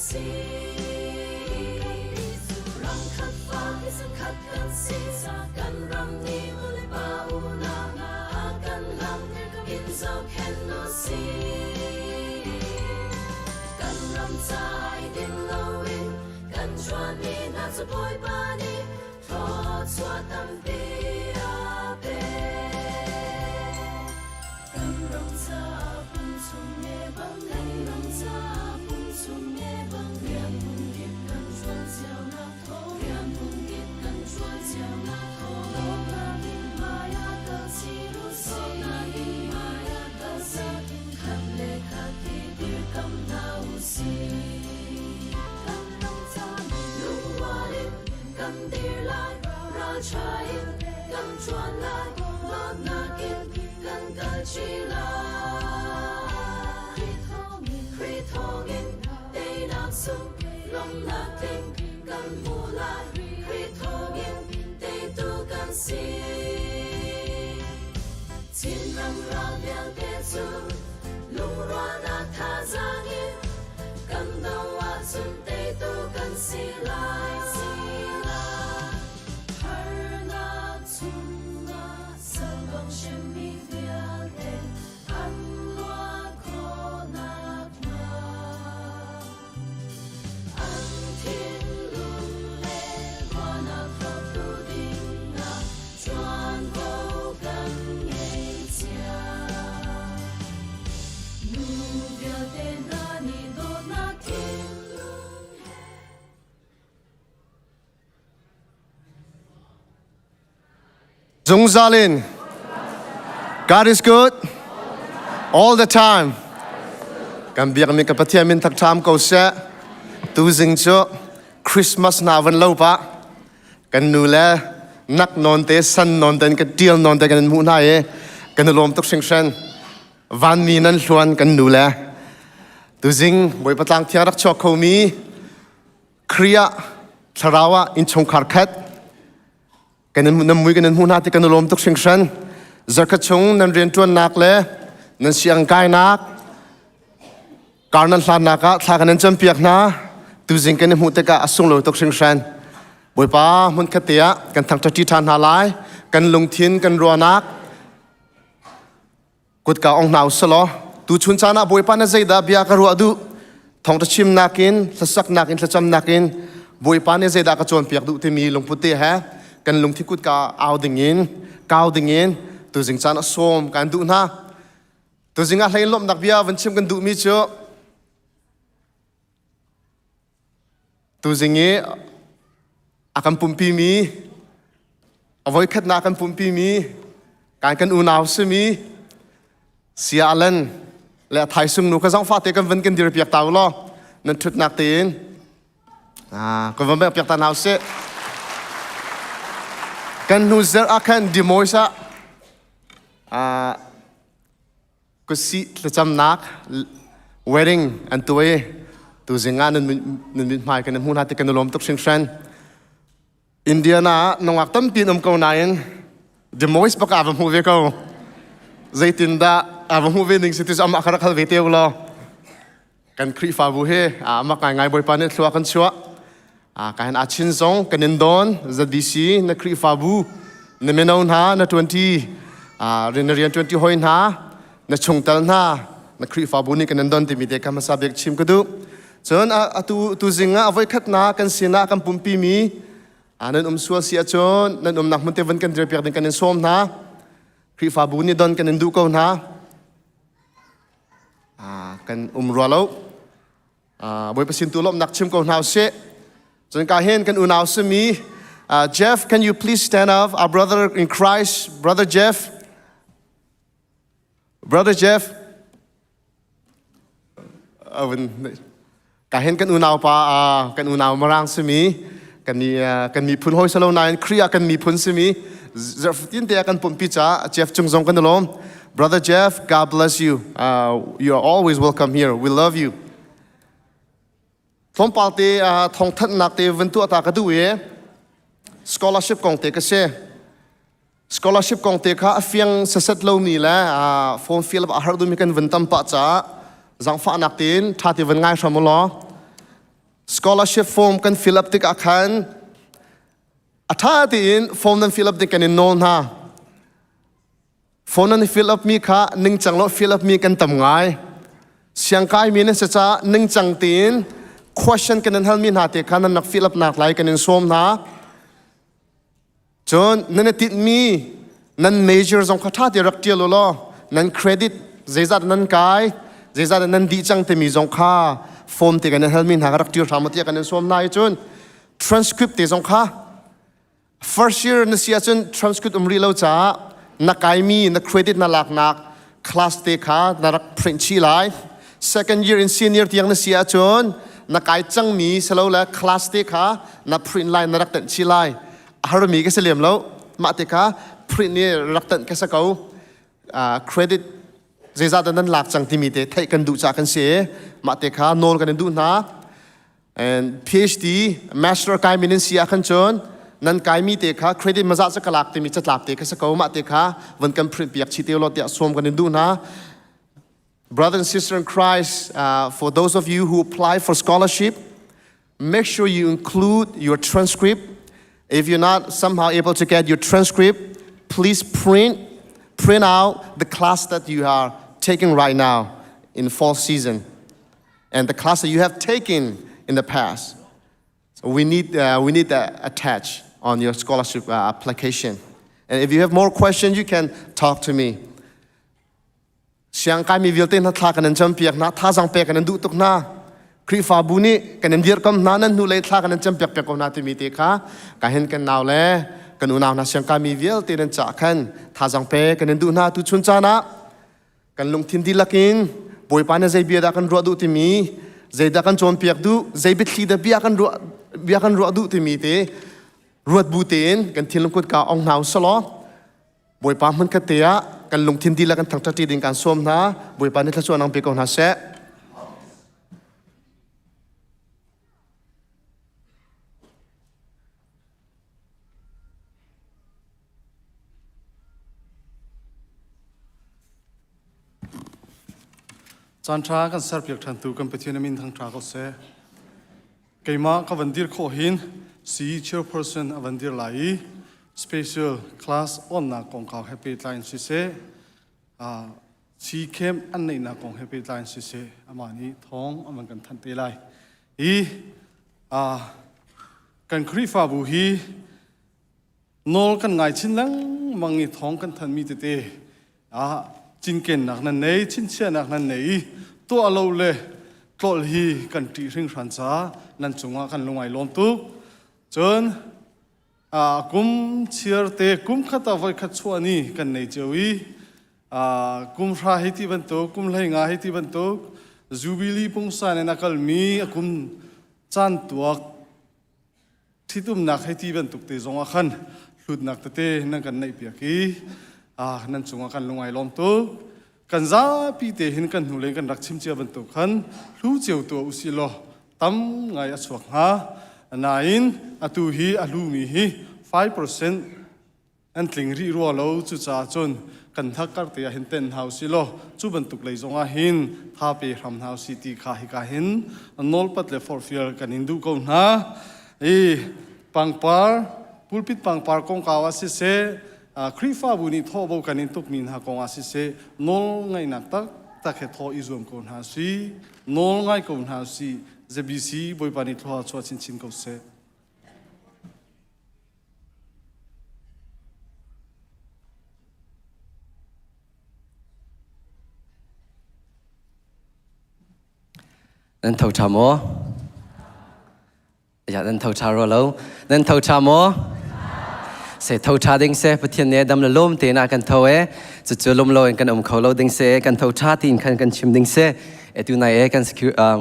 si. Ram khat fa khat kan si kan ram nih nu le pa unau hna a kan lam in zohkhenh nu si. Kan ram ca ai din loin kan chuanmi hna cu Bawipa nih thluachuah tampi a pek. Kan ram caah pum chung nge bang kan ram caah pum chung nge bang rian phun kip kan ṭuan cio-nak thaw rian phun kip kan ṭuan cio-nak thaw dawtnak in hmai ah kal chin u sih dawtnak in hmai ah kal khat le khat i dirkamh hna u sih. Kan ram ca lungrual in kan dir lai ralṭha in kan ṭuan lai dawtnak in kan kalṭi lai. Khrih thawngin teinak sung lawmhnak tling kan hmu lai. Khrih thawngin teitu kan si. Chinram ral vialte cu lungrualnak thazaang in kan do ahcun teitu kan si lai. Si lai. Harnak chungah sal bang hremmi vialte an luat khawhnak hnga an thinlung le ruahnak thloptu dingah ṭuanvo kan ngei cia. Nu vialte hna nih dawtnak thinlung he Zungzal in God is good all the time. Kan biakmi ka Pathian min thakṭham ko seh. Tuzing cu Christmas na van lo pa. Kan nu le nak non te san non ten ka tial non te kan in hmuh hna i kan i lawm tuk hringhran. Vanmi nan hluan kan nu le. Tuzing Bawipa tlang thiang rak chuak khomi Khrih ah thlarau ah innchungkhar khat kan in nan mui kan in hmuh hna ti kan i lawm tuk hringhran. Zarkhat chung nan rianṭuannak le nan siang kainak kar nan hlannak ah thla kan in campiak hna. Tuzing kan i hmuh tikah a sunglawi tuk hringhran. Bawipa hmun khat te ah kan thangṭhat ṭi ṭhan hna lai. Kan lungthin kan ruahnak Kutka ong hna usalaw tuchun caan ah Bawipa na zeidah bia ka ruah duh thawngṭha chimnak in hlasak in thlacamnak in Bawipa nih zeidah ka cawnpiak duh timi lungput te he kan lungthi kutka au ding in kau ding in tuzing caan ah sawm kan duh hna. Tuzing ah hlein lawmhnak bia van chim kan duhmi cu tuzing i a kan pumpimi a voikhatnak kan pumpimi kan kan unau simi Sia Alan le thaisung nu ka zangfa te kan van kan dir piak ta law nan thutnak tein kan van piak ta hna usih kan hnu zer ah khan dimois ah Kutsih thlacamnak wedding an tuah i tuzing ah nan mithmai kan i hmuh hna ti kan i lawm tuk hringhran. Indiana ah nungak tampi an um ko nain Des Moines bak ah va hmuh ve ko. Zeitindah a va hmuh ve ning si ti cu amah kha rak hal ve te u law. Kan Khrihfabu hi amak ngaingai Bawipa nih thlua kan chuah. Ka hin achin zong kan in dawn ZBC na Khrihfabu na mino hna na 20 na rian 20 hoi hna na chungtel hna na Khrihfabu nih kan in don timi te kha hmasa bik chim ka duh. Cun atu tuzing ah voi khat na kan sinah kan pumpi mi nan um sual si ahcun nan umnak hmun te van kan dirpiak ding kan in sawm hna. Khrihfabu nih don kan in duh ko hna. Kan um rua lo. Bawipa sin tu lawmhnak chim ko hna usih. Cun ka hin kan unau simi Jeff, can you please stand up? Our brother in Christ, brother Jeff. Brother Jeff. Ka hin kan unau pa kan unau Marang simi kan mi kan miphun hoi salo nain Khrih ah kan miphun simi zarhfatin te ah kan pumpi ca Jeff cung zong kan lawm. Brother Jeff, God bless you. You are always welcome here. We love you. Tlawmpal te thawngthanhnak te van tuah ta ka duh i scholarship kong te ka si. Scholarship kong te kha a fiang saset lomi le form fill a har dumi kan van tam pah caah zangfahnak tein ṭha te van ngai hram u law. Scholarship form kan fill up tikah khan a ṭha tein form nan fill up ding kan in nawl hna. Phone nan fill up mi kha ningcang lo fill up mi kan tam ngai. Siangkai mi nan si caah ningcang tein question kan in hal mi hna te kha nan rak fill up nak lai kan in sawm hna. Cun nan i tinhmi nan major zong kha ṭha te rak ṭial u law nan credit zeizat nan kai zeizat nan dih cang timi zong kha form te kan in halmi hna kha rak ṭial hram u tiah kan in sawm hna i cun transcript te zong kha first year na si ahcun transcript um rih lo caah na kaimi na credit na laknak class te kha na rak print chih lai second year in senior tiang na si ahcun na kai cangmi silole class te kha na print lai na rak tenh chih lai a harmi ka si lem lo mah te kha print ni rak tenh ka sa ko credit zeizah dah nan lak cang timi te theih kan duh ca kan si mah te kha nawl kan in duh hna And PhD, master kai min in si ah khan cun nan kaimi te kha credit mazah cu ka lak timi catlap te kha sa ko mah te kha van kan print piak chih te lo tiah sawm kan in duh hna. Brother and sister in Christ, for those of you who apply for scholarship, make sure you include your transcript. If you're not somehow able to get your transcript, please print print out the class that you are taking right now in fall season and the class that you have taken in the past. So we need, we need that attached on your scholarship application. And if you have more questions, you can talk to me. Siang kaimi vialte hna thla kan in campiak hna, thazang pek kan in duh tuk hna. Khrihfabu nih kan in dirhkam hna, nan hnulei thla kan in campiak piak ko hna timi te kha ka hin kan nau le kan unau hna siang kaimi vialte nan cah khan thazang pe kan in duh hna tu chun caan ah Kan lungthin dihlak in Bawipa nih zei bia dah kan ruah duh timi, zeidah kan cawnpiak duh, zei biathli dah bia kan ruah bia kan ruah duh timi te ruat bu tein kan thinlung kutka ong hna usalaw Bawipa hmunkhat te ah kan lungthin dihlak kan thangṭhat ding kan sawm hna. Bawipa nih thluachuah nang pe ko hna seh. Caanṭha kan serpiak ṭhantu kan Pathian a min thangṭha ko seh. Keimah ka van dir khawh hin CE chairperson a van dir lai i special class onnak kongkau he pehtlai in siseh, CE camp an neihnak kong he pehtlai in siseh, amah nih thawng a van kan thanh te lai. I kan Khrihfabu hi Nawl kan ngai chin lengmang i thawng kan thanmi tete ah cinkennak nan nei, chinchiahnak nan nei i tuah lo le tlolh hi kan ṭih hringhran caah nan cungah kan lungai lawm tuk. Cun kum chiar te kum khat ah voikhat chuah ni kan nei cio i kum hra hei ti bantuk, kum hlei nga hei ti bantuk, Jubilee pungsan in a kalmi a kum caan tuak ṭhitumnak hei ti bantuk te zong ah khan hlutnak tete nan kan neihpiak i nan cungah kan lungai lawm tuk. Kan zapi te hin kan hnulei kan rak chim cia bantuk khan hlu cio tuah usih law tam ngai a chuak hnga. Nain atu hi a hlumi hi 5% an tling rih rua lo cucaah cun kan hnakkar te ah hin tenh hna usih law cu bantuk lei zong ah hin tha pe hram hna usih ti kha hika hin nawlpat le forhfial kan in duh ko hna i pangpar pulpit pangpar kongkau ah siseh Khrihfabu nih thawhbo kan in tukmi hna kong ah siseh nawl ngaihnak taktak he thawh i zuam ko hna si nawl ngai ko hna si ZBC Bawipa nih thlua chuah chinchin ko seh. Nan tho ṭha maw? Ya nan tho ṭha rua lo. Nan tho ṭha maw? Se tho ṭha ding se Pathian nih dam le lawm te na kan tho e. Cucu lum lo in kan um kho lo ding se kan tho ṭha tiin khan kan chim ding se. E tu nai e kan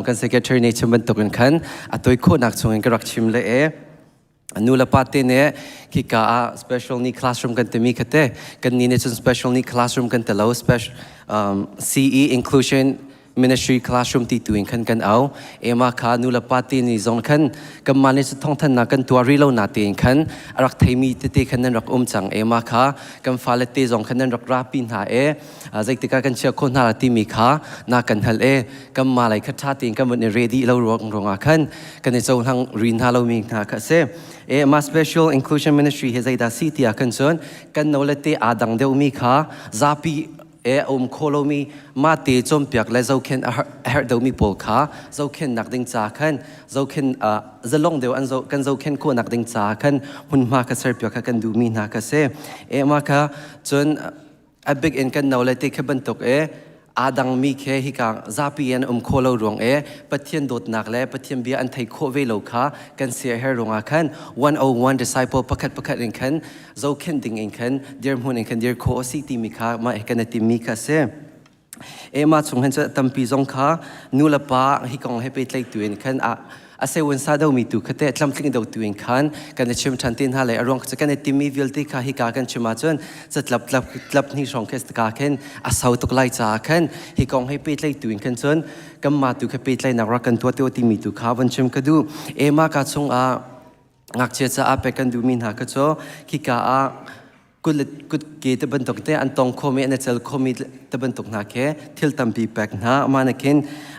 kan secretary nih chim bantuk in khan a toi khawhnak chung in ka rak chim le e. Nu le pa te nih khika ah special need classroom kan timi kha te kan ni nih cun special need classroom kan ti lo special CE inclusion. Ministry Classroom ti tu in khan kan au. Ema kha nu le pa te ni zong khan kanmah nih thawngthannak kan tuah rih lo na tein khan a rak theimi tete khan nan rak um cang. Ema kha kan fale te zong khan nan rak rapi hna e zeitikah kan chia kho hna la timi kha na kan hal e kanmah lei kha ṭha tein kan vun i ready lo ruang ruangah khan kan i cohlang ri hna lomi hna kha a si. E ma special inclusion ministry hi zeidah si tiah kan cun kan no le te aa dang deuhmi kha zapi e a um kho lomi mate cawnpiak le zohkhenh a herh deuhmi pawl kha zohkhenhnak ding ca khan zohkhen zalong deuh an kan zohkhenh khawhnak ding ca khan hmunhma kha serpiak kha kan duhmi hna kha si. E ma kha cun a big in kan no le te kha bantuk e aa dangmi khe hika zapi an um kho lo ruang e Pathian dawtnak le Pathian bia an thei khawh ve lo kha kan sia her ruangah khan 101 disciple pakhat pakhat in khan zohkhenh ding in khan dirhmun in khan dir khawh a si timi kha mah kan i timmi kha a si. Ema chung hin cu tampi zong kha nu le pa hi kong he pehtlaih tu in khan a a sewun sa do mi tu kha te tlamtling do tu in khan kan i chim than te hna le a ruang cu kan i timmi vialte kha hika kan chim ahcun catlap tlap tlap hni hrawng khe ka khin a sau tuk lai caah khan hi kong he pehtlaih tu in khan cun kanmah tu kha pehtlaihnak rak kan tuah te timi tu kha van chim ka duh. Ema ka chung ah ngakchia caah pek kan duhmi hna kha cu khika ah kut kut ke te bantuk te an tong khomi an cel khomi te bantuk hna khi thil tampi pek hna ama na khin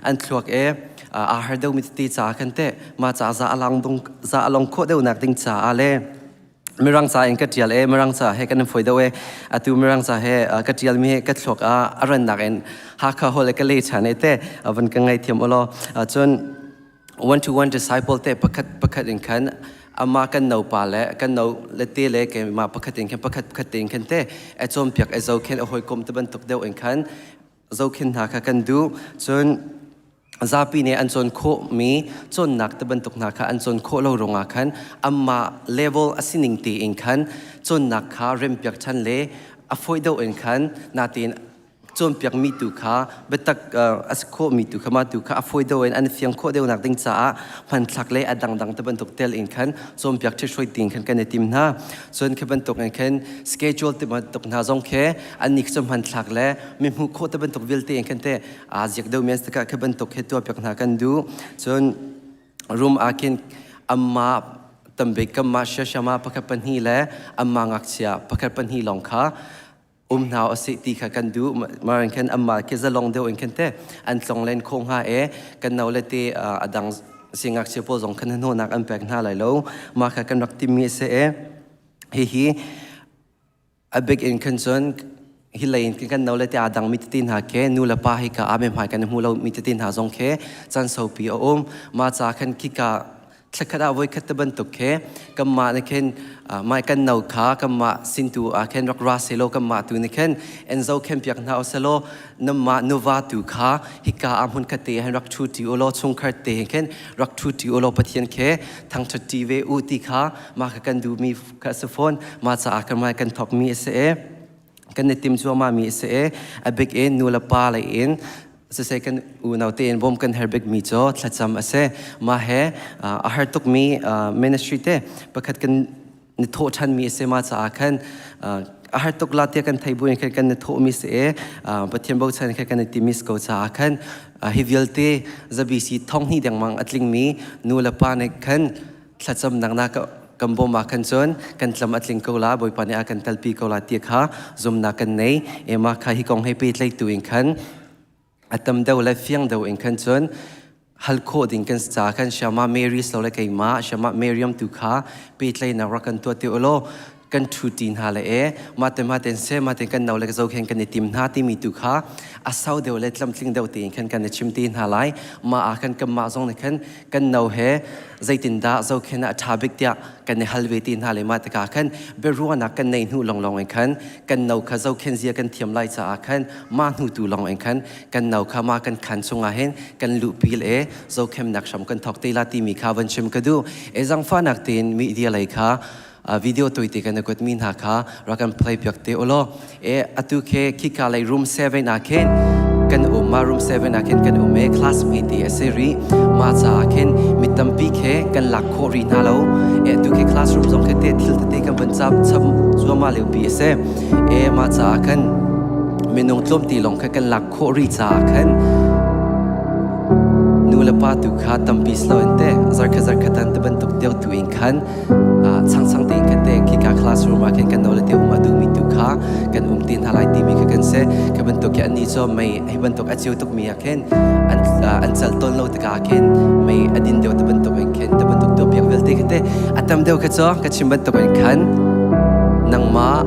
an thluak e a har deuh mi tete ca khan te ma ca za alang dung za along kho deuh nak ding ca a le mirang ca in ka tial e mirang ca he kan foi deuh e atu mirang ca he ka tial mi he ka thluak a aran nak in hakha hol ka le chan e te van ka ngai thiam olo cun one to one disciple te pakhat pakhat in khan ama kan no pa le kan no le te le keimah pakhat in khan pakhat pakhat te in khan te a cawnpiak a zohkhenh a hawikom te bantuk deuh in khan zohkhenh hna kha kan duh cun zapi nih an cawn khawhmi cawnnak te bantuk hna kha an cawn khawh lo ruangah khan amah level a sining te in khan cawnnak kha rempiak ṭhan le a fawi deuh in khan natein cawnpiakmi tu kha biatak a si khawhmi tu kha mah tu kha a fawi deuh in an fiang khawh deuhnak ding caah hmanthlak le a dangdang te bantuk tel in khan cawnpiak ṭhithruai ding khan kan i tim hna. Cun khi bantuk in khan schedule ti bantuk hna zong khi an ni cu hmanthlak le mi hmuh khawh te bantuk vialte in khan te aa ziak deuh men tikah khi bantuk khi tuahpiak hna kan duh. Cun room ah khin amma tambik kamma shashama pakhat pahnih le amma ngakchia pakhat pahnih lawng kha um hna usih ti kha kan duh marin khan amma ke zalong deuh in khan te an tlong len kho hnga e kan no le te adang singakchia pawl zong khan hnonak an pek hna lai lo ma kha kan rak timmi se e hi hi a big in khan cun hi lei in kan no le te adang mi tete hna ke nu le pa hi ka ame hmai kan hmu lo mi tete hna zong khe chan sopi a um ma cha khan khika thlakhat ah voikhat te bantuk he kanmah nih khin mai kan no kha kanmah sin tu ah khin rak ra selaw kanmah tu nih khin en zo khen piak hna uselaw namah nuva tu kha hika ah hmun khat te hin rak thu ti ulaw chungkhar te hin khin rak thu ti ulaw Pathian khe thangthat ti ve u ti kha mah kha kan duhmi kha a si fawn mah caah kan mai kan thawkmi a si e kan i tim cuahmah mi a si i a bik in nu le pa lei in siseh kan unau tein bawm kan herh bikmi cu thlacam a si. Mah he a har tukmi ministry te pakhat kan ni thawh ṭhanmi a si ma caah khan a har tuk la tiah kan thei buin khan kan ni thawhmi si i Pathian bochan khan kan i timi si ko caah khan hi vialte zabi si thong hnih dengmang a tlingmi nu le pa nih khan thlacamnak na kan bawm ah khan cun kan tlam a tling ko la Bawipa nih a kan telpi ko la ti kha zumnak kan nei ema kha hi kong he pehtlaih tu in khan a tam deuh le fiang deuh in khan cun hal khawh ding kan ca khan Shama Mary so le keimah Shama Miriam tu kha pehtlaihnak rak kan tuah ti ulaw kan ṭhu ṭi hna le e mah te mah ten se mah ten kan no le ka zo khen kan i tim hna timi tu kha a sau deuh le tlamtling deuh tein khan kan i chim te hna lai mah ah khan kanmah zong nih khan kan no he zeitindah zohkhenh ah a ṭha bik tiah kan i hal ve te hna le mah tikah khan biaruahnak kan neih hnu lawnglawng in khan kan no kha zohkhenh zia kan thiam lai caah khan mah hnu tu lawng in khan kan no kha mah kan khan chungah hin kan luhpi le zohkhennak hram kan thawk te la timi kha van chim ka duh e zangfahnak tein media lei kha video tuite kan kuat mi hna kha rak kan play piak te ulaw e atu khe khika lei room 7 ah khin kan um ma room 7 ah khin kan um e class mi ti a si ri ma cha ah khin mi tampi khe kan lak khawh ri hna lo e atu khe classroom zong khe te thil tete kan van chap cham zuama leu pi a si e ma cha ah khan minung tlawm ti long khe kan lak khawh ri cha ah khan. le pa tu kha tampi si loin te zarkhat zarkhat an te bantuk deuh tu in khan changchang tein khan te khika classroom ah khin kan no le te um a duhmi tu kha kan um te hna lai timi kha kan si. Khi bantuk khi annih cu mei hi bantuk a ceu tukmi ah khin an an cal tawn lo tikah khin mei a din deuh te bantuk in khin te bantuk tuahpiak vialte kha te a tam deuh kha cu ka chim bantuk in khan nangmah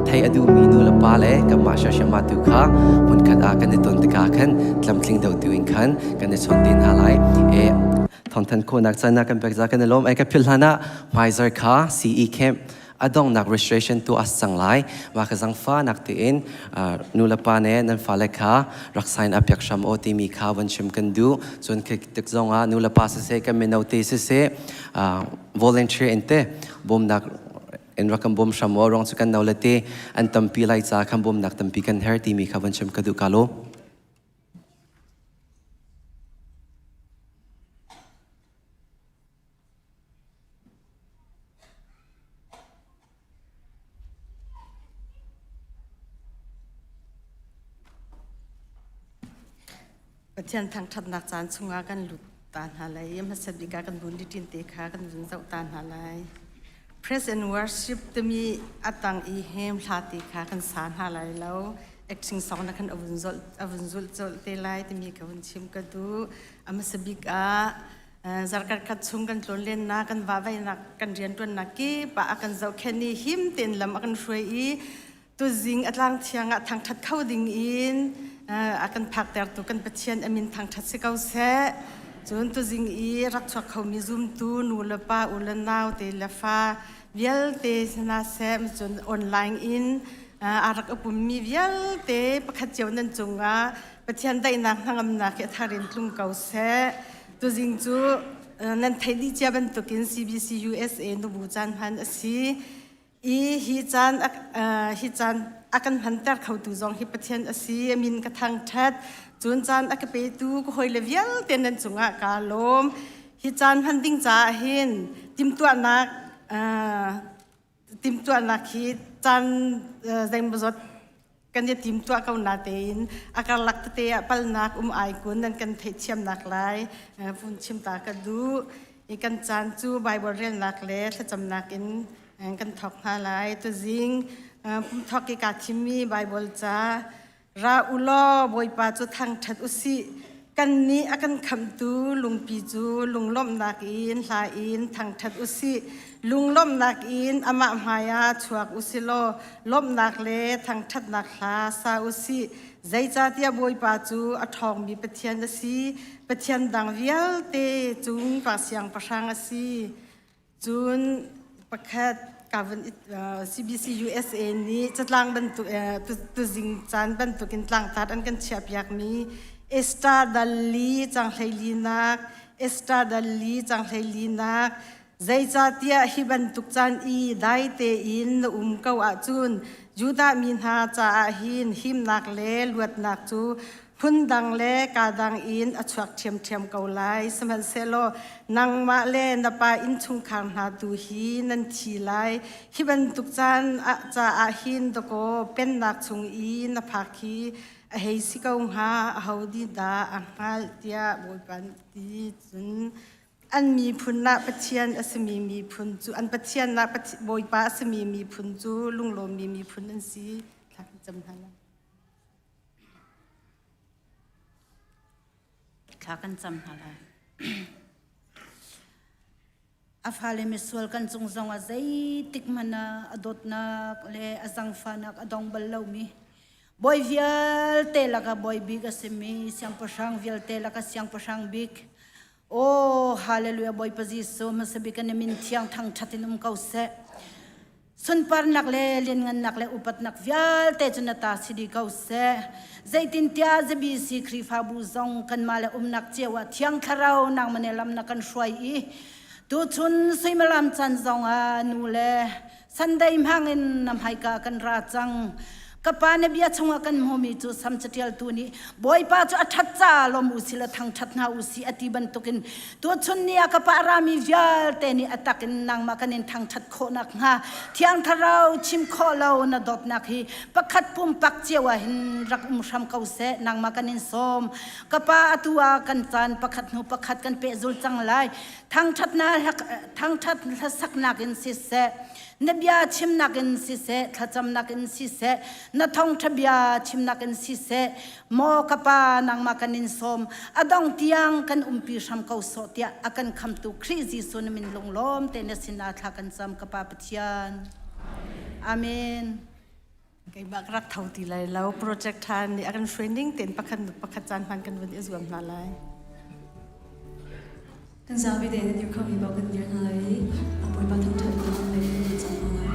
thei a duhmi nu le pa le kanmah siasiama tu kha hmunkhat ah kan i ton tikah khan tlamtling deuh tu in khan kan i chawn te hna lai. E thawngthan khawhnak caan ah kan pek za kan i lawm. Ai ka philh hlan ah hmaizar kha CE camp a donghnak registration tu as cang lai. Mah ka zangfa nak tein nu le pa ne nan fale kha rak sign up piak hram aw timi kha van chim kan duh. Cun khi tik zong ah nu le pa siseh kan mino te siseh volunteer in te bawmnak in rak kan bawm hram aw rong cu kan no le te an tampi lai ca khan bawmnak tampi kan her timi kha van chim ka duh ka lo. Pathian thangṭhatnak caan chungah kan lut ta hna lai i hmasa bik ah kan vun riṭin te kha kan vun zoh ta hna lai. Praise and worship timi a tang i hem hla te kha kan sa hna lai lo. Acting song na khan a vun zolh a vun zulh colh te lai timi ka vun chim ka duh. A hmasa bik ah zarkhat khat chung kan tlawnlennak kan vahvaihnak kan rianṭuannak kip ah a kan zohkhenh i him tein lam a kan hruai i tuzing a tlang thiang ah thangṭhat kho ding in a kan phaktertu kan Pathian a min thangṭhat si ko seh. Cun tuzing i rak chuak khomi zumtu nu le pa u le nau te le fa vialte hna seh cun online in a rak i pummi vialte pakhat cio nan cungah Pathian daihnak hnangamnak hi a thar in tlung ko seh. Tuzing cu nan theih dih cia bantukin CBC USA nubu caan hman a si i hi caan hi caan a kan hmanter khotu zong hi Pathian a si. A min ka thangṭhat. Cun caan a ka petu ka hawile vialte nan cungah kaa lawm. Hi caan hman ding caah hin timhtuahnak timhtuahnak hi caan zeimawzat kan i timtuah ko na tein a karlak tete ah palnak um ai kun nan kan theihthiamnak lai vun chim ta ka duh i kan caan cu Bible relnak le thlacamnak in kan thawk hna lai tuzing pumthawk i kaa thimmi Bible ca Ra u law Bawipa cu thangṭhat u sih. Kannih a kan khamhtu lungpi cu lunglawmhnak in hla in thangṭhat u sih. Lunglawmhnak in amah hmaiah chuak u si law lawmhnak le thangṭhatnak hla sa u sih. Zeicahtiah Bawipa cu a ṭhawngmi Pathian a si, Pathian dang vialte cung pa siangpahrang a si. Cun pakhat ka van CBC USA nih catlang bantuk tuzing caan bantukin tlangtar an kan chiahpiakmi Esther Dalli changhleilinak Esther Dalli changhleilinak zeicahtiah hi bantuk caan i dai tein na um ko ahcun Judah mi hna caah hin himnak le luatnak cu phundang le kadang in a chuak ṭhiamṭhiam ko lai. Sihmanhsehlaw nangmah le na pa innchungkhar hna tu hi nan thi lai. Hi bantuk caan caah hin dakaw pennak chung i na phak hi a hei si ko hnga, aho nih dah a hngalh tiah Bawipa nih ti. Cun an miphun ah Pathian a simi miphun cu an Pathian ah Bawipa a simi miphun cu lunglawmmi miphun an si. Thla kan cam hna lai. Thla kan cam hna lai. A fale misual kan cung zong ah zeitik hmanh ah a dawtnak le a zangfahnak a dong bal lomi bawi vialte lakah bawi bik a simi siangpahrang vialte lakah siangpahrang bik Oh, hallelujah Bawipa Jesuh hmasa bik in min thiang thangṭhat in um ko seh. Sunparnak le lianngannak le upatnak vialte cu na ta si dih ko seh. Zeitintiah ZBC Khrihfabu zong kanmah le umnak cio ah Thiang Thlarau nangmah nih lam na kan hruai i tuchun suimilam caan zong ah nu le Sunday hmang in na hmaika kan ra cang. Ka pa na bia chungah kan hmuhmi cu Sam caṭialtu nih Bawipa cu a ṭhat caah lawm u sih law thangṭhat hna u sih a ti bantukin tuchun ni ah ka pa rami vialte nih a tak in nangmah kan in thangṭhat khawh nakhnga Thiang Thlarau chim khawh lo na dawtnak hi pakhat pumpak cio ah hin rak um hram ko seh nangmah kan in sawm. Ka pa atu ah kan caan pakhat hnu pakhat kan pehzul cang lai. Thangṭhatnak thangṭhat hlasaknak in siseh na bia chimnak in siseh thlacamnak in siseh na thawngṭha bia chimnak in siseh maw ka pa nangmah kan in sawm a dong tiang kan umpi hram ko sawh tiah a kan khamtu Khrih Jesuh na min lunglawm te na sinah thla kan cam ka pa Pathian Amen Keimah ka rak tho ti lai lo. Project ṭha nih a kan hruai ning tein pakhat hnu pakhat caan hman kan vun i zuam hna lai. Kan zapi tein a dir khomi paoh kan dir hna lai i a Bawipa thangṭhatnak lei kan vun cang hna lai.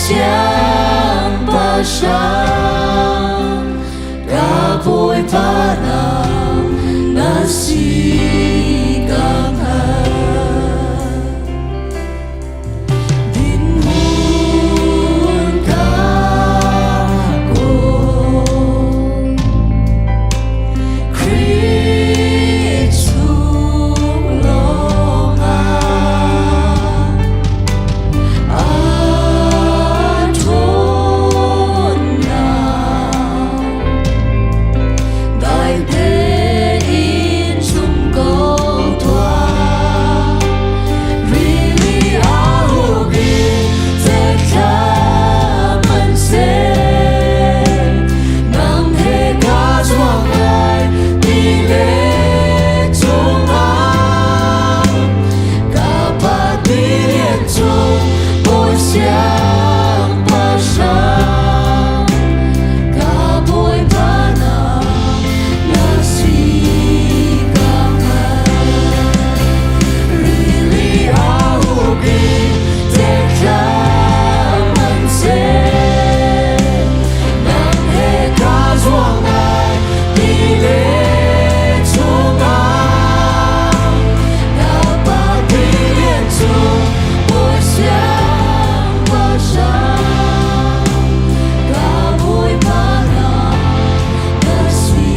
Siangpahrang ka Bawipa nang na si ka hngalh. Dinhmun ka kawl. Khrih chung lawngah a ṭhawnnak dai tein zum ko tuah. Rili a huk i cethla hmanhseh nang he ka zuang lai ti le chungah ka pa tilian cung Bawi siangpahrang ka Bawipa nang na si ka hngalh. Rili a huk i cethla hmanhseh nang he ka zuang lai ti le chungah ka pa tilian cung Bawi siangpahrang ka Bawipa nang na si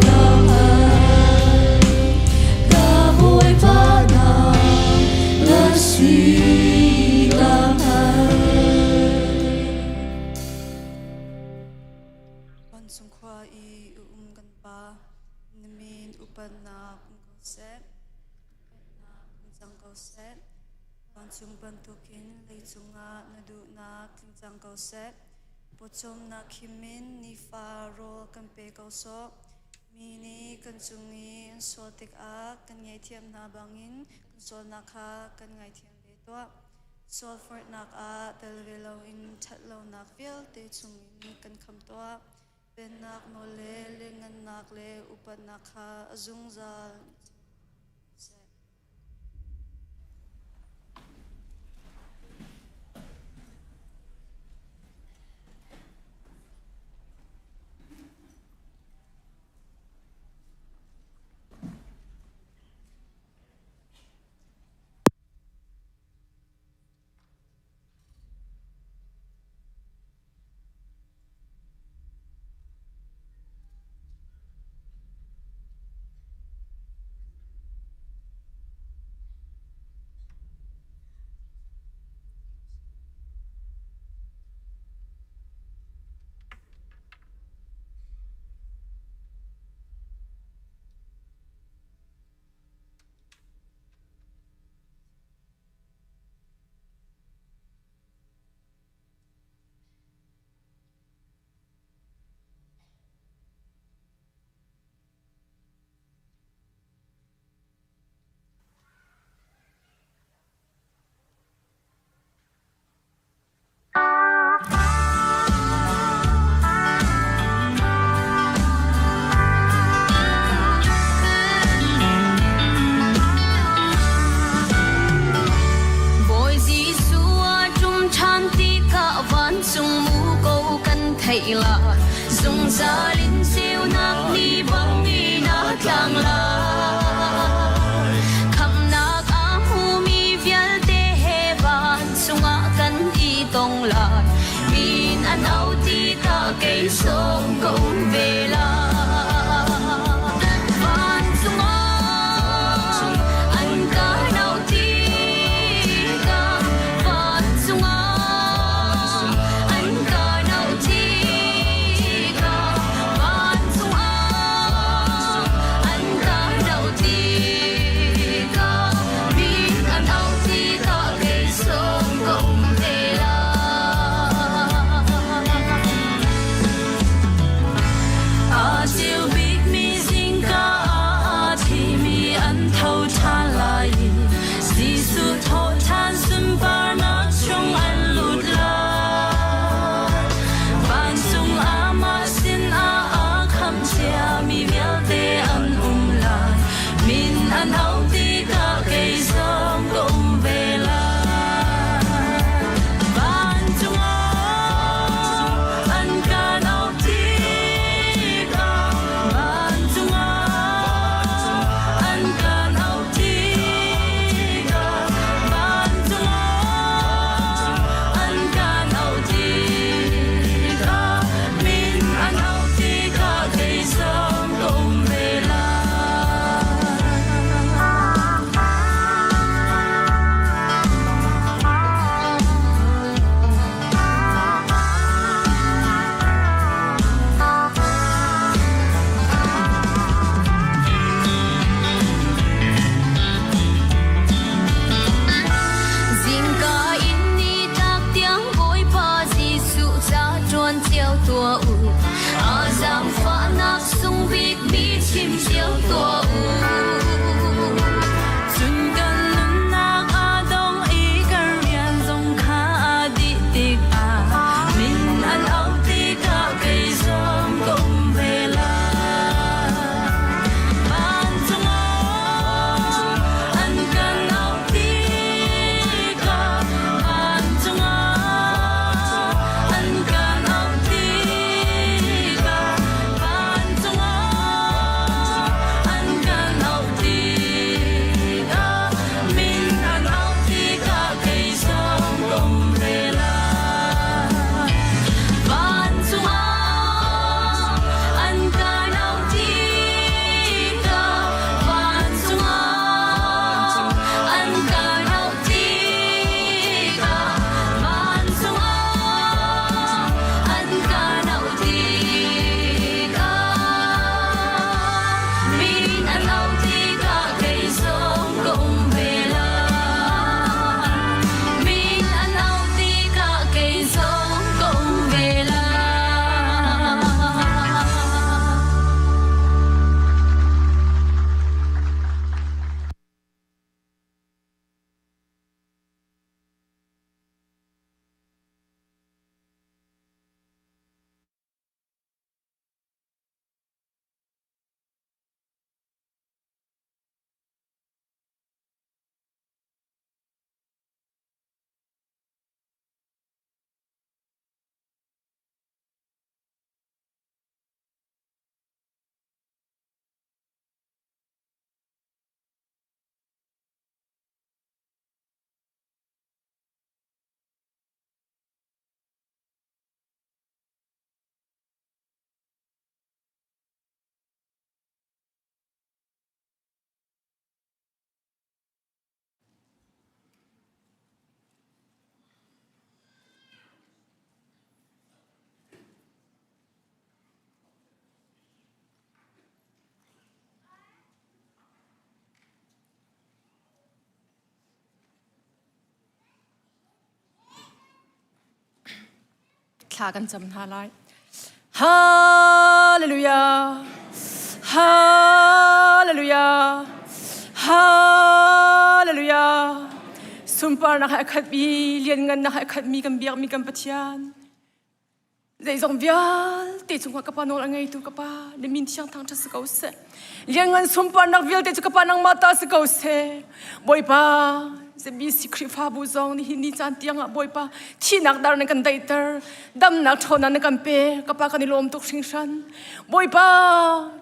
ka hngalh. Ka Bawipa nang na si ka hngalh. Vancung khua i um kan Pa, na min upatnak um ko seh. Pennak um cang ko seh. Vancung bantukin leicung ah na duhnak tling cang ko seh. Pawcawmnak khim in nifa rawl kan pe ko sawh. Mi nih kan cung i an sual tikah kan ngaihthiam hna bangin kan sualnak kha kan ngaithiam ve tuah. Sualforhnak ah tel ve loin ṭhatlonak vialte chungin kan khamh tuah. Pennak nawl le lianngannak le upatnak kha a zungzal seh. Bawi Jesuh a ṭum ṭhan tikah vancung muko kan theih la. Zungzal in ceunak ni bang in a tlang lai. Khamhnak a hmumi vialte he vancung ah kan i tong lai. Min an au tikah kei zong ka um ve lai. Vancung ah an kan auh tikah vancung ah an kan auh tikah vancung ah an kan auh tikah min an auh tikah kei zong ka um ve lai. Thla kan cam hna lai. Hallelujah. Hallelujah. Hallelujah. Sunparnak he a khatmi, lianngannak he a khatmi kan biakmi kan Pathian. Zeizong vialte cungah ka Pa nawl a ngeitu ka Pa, na min thiang thangṭhat si ko seh. Lianngan sunparnak vialte cu ka Pa nangmah ta si ko seh. Bawipa, ZBC Khrihfabu zong nihin ni caan tiangah Bawipa thihnak dar na kan daihter, damnak ṭhawnnak na kan pe, ka Pa kan i lawm tuk hringhran. Bawipa,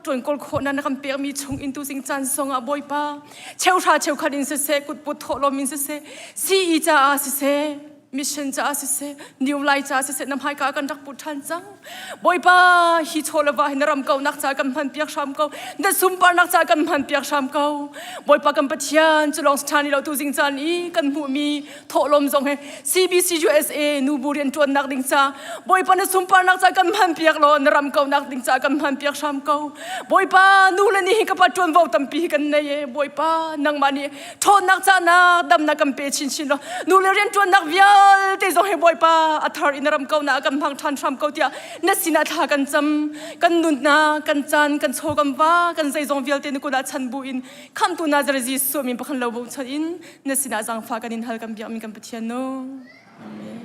ṭuan kawl khawhnak na kan pekmi chung in tuzing caan zongah Bawipa, cheuhra cheukhat in siseh, kutput thawhlawm in siseh, sii caah siseh, mission caah siseh, new lai caah siseh na hmaika kan rak put ṭhan cang. Bawipa, hi chaw le va hi na ram kauhnak caah kan hman piak hram ko. Na sunparnak caah kan hman piak hram ko. Bawipa kan Pathian, cu lawng si ṭhan i lo tu zing caan i kan hmuhmi thawhlawm zong he CBC USA nubu rian ṭuannak ding ca Bawipa na sunparnak caah kan hman piak law na ram kauhnak ding caah kan hman piak hram ko. Bawipa, nu le ni hi ka pa ṭuanvo tampi hi kan nei e. Bawipa, nangmah nih ṭhawnnak cahnak damnak kan pe chinchin law nu le rianṭuannak vialte zong he Bawipa a thar in ram ko na kan hmang ṭhan hram ko tiah na sinah thla kan cam kan nunnak kan caan kan chaw kan va kan zeizong vialte na kut ah chan bu in khamtu Nazareth Jesuh min pakhan lo bochan in na sinah zaangfah kan in hal kan biakmi kan Pathian no. Amen.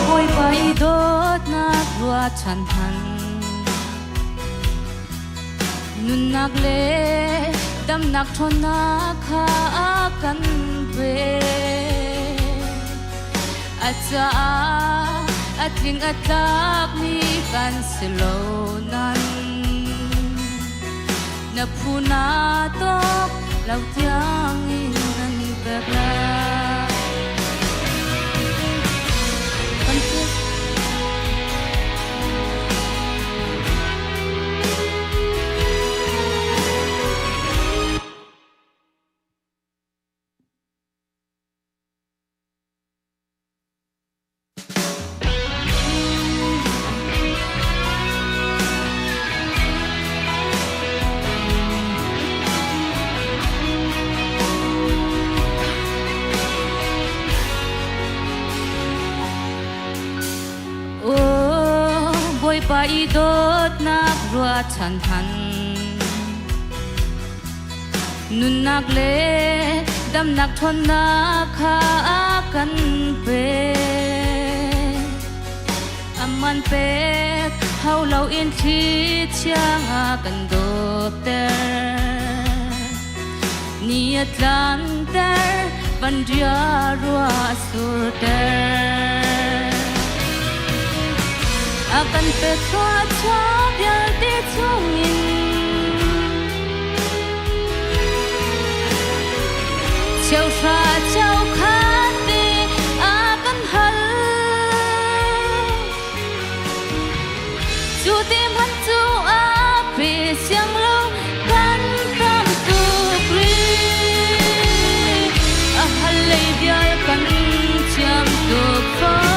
Bawipa i dawtnak ruahchan han Nunnak le damnak ṭhawnnak kha a kan pek. A caah a tling a tlakmi kan si lo nan. Na phu naa tawk lo tiangin nan pek lai. Kan pek. Aw, Bawipa i dawtnak ruahchan han. Nunnak le damnak ṭhawnnak kha a kan pek. Aman pek hau loin thli thiang a kan dawtter. Ni a tlanter, van ria ruah a surter. A kan pek thluachuah vialte chungin cheuhra cheukhat te a kan hal. Cu ti hmanh cu a pe siang lo kan tam tuk rih. A hal lei vial kan thiam tuk fawn.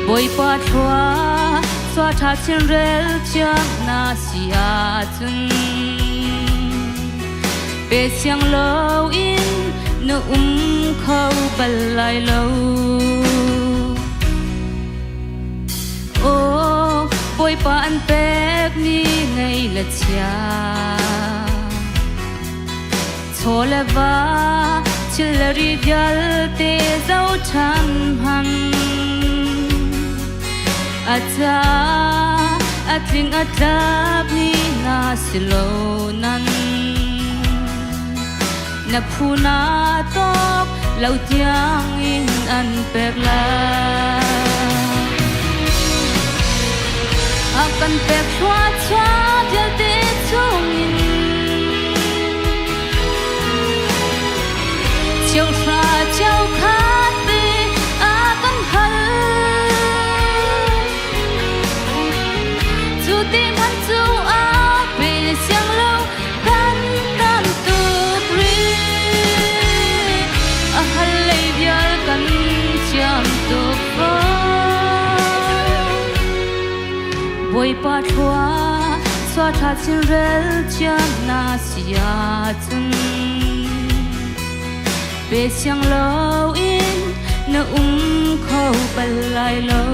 Bawipa thlua sua ṭha chin rel thiam na si ahcun pe siang loin na um kho bal lai lo. Aw, Bawipa an pekmi ngei le chia. Chaw le va thil le ri vialte zoṭhan hman. A ca a tling a tlakmi na si lo nan. Na phu na tawk lo tiang in an pek lai. A kan pek thluachuah vialte chungin cheuhra cheukhat te a kan hal. Cu ti hmanh cu a pe siang lo kan tam tuk rih. A hal lei vial kan thiam tuk fawn. Bawipa thlua sua ṭha chinrel thiam na si ahcun pe siang loin na um kho bal lai lo.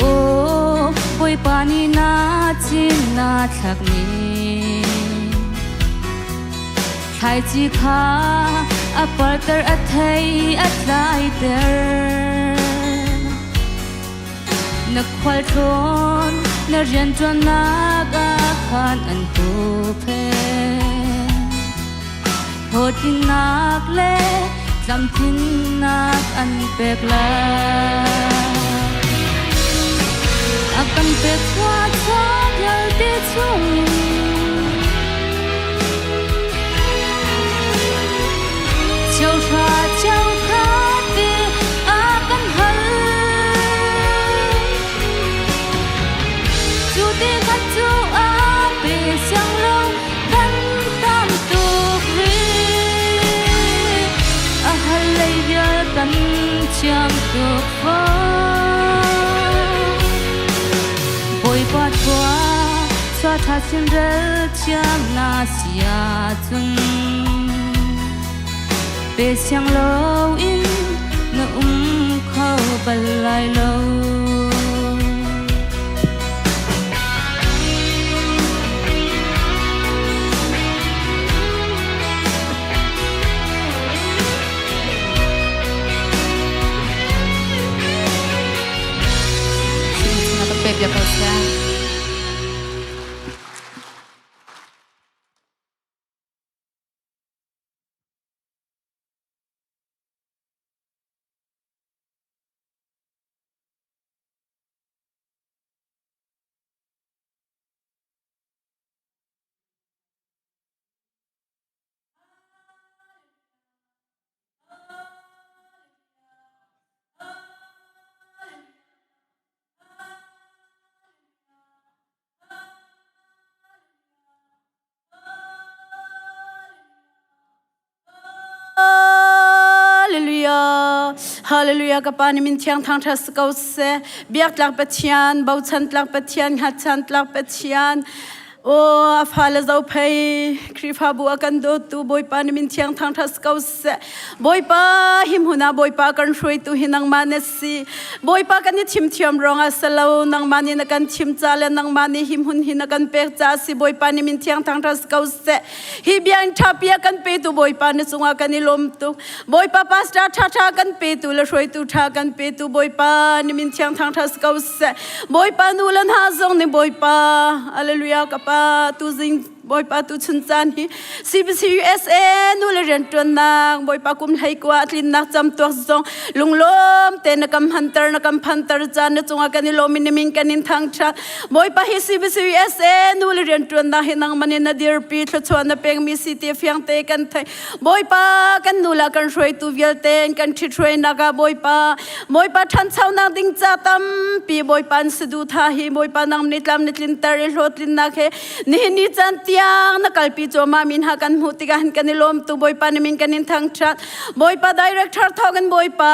Aw, Bawipa nih na cin na thlak ni Thlaici kha a parter a thei a tlaiter. Na khualtlawn na rianṭuannak ah khan an huhphenh. Hlawhtlinnak le tlamtlinnak an pek lai. A kan pek thluachuah vialte chungin cheuhra cheukhat te a kan hal. Cu ti khat cu a pe siang lo kan tam tuk rih. A hal lei vial kan thiam tuk fawn. Bawipa thua chua ṭha chinrel thiam na si ahcun pe siang loin na um kho bal lai lo. Pe bia ko seh. Hallelujah. Hallelujah ka pa ni min thiang thang tha ko se biak tlak Pathian bochan tlak Pathian hngatchan tlak Pathian O a fale zo phei Khrihfabu a kan dawtu Bawipa ni min thiang thang ṭhat ko seh. Bawipa hi hmun ah Bawipa kan hruaitu hi nangmah na si. Bawipa kan i thim thiam ruang ah si lo nangmah nih na kan thim ca le nangmah nih hi hmun hi na kan pek ca si Bawipa ni min thiang thang ṭhat ko seh. Hi biakinn ṭha pi a kan petu Bawipa na cungah kan i lawm tuk. Bawipa pastor ṭha ṭha kan petu le hruaitu ṭha kan petu Bawipa ni min thiang thang ṭhat ko seh. Bawipa nu le hna zong nih Bawipa Hallelujah ka pa tuzing Bawipa tu chun caan hi CBC USA nu le rianṭuannak Bawipa kum hlei kua tlinnak cam tuak zong lunglawm te na kam hanter na kam phanter caan na cungah kan i lawm in min kan in thangṭhat Bawipa hi CBC USA nu le rianṭuannak hi nangman in na dirpi thluachuah na pekmi si ti fiang te kan thei Bawipa kan nu le kan hruaitu vialte kan ṭhithruainak ah Bawipa Bawipa ṭhanchonak ding ca tampi Bawipa an saduhthah hi Bawipa nang nih tlam na tlinter i hlawhtlinnak he nihin ni caan tiang na kalpi cuahmah mi hna kan hmuh tikah hin kan i lawm tu Bawipa na min kan in thangṭhat Bawipa director thawngin Bawipa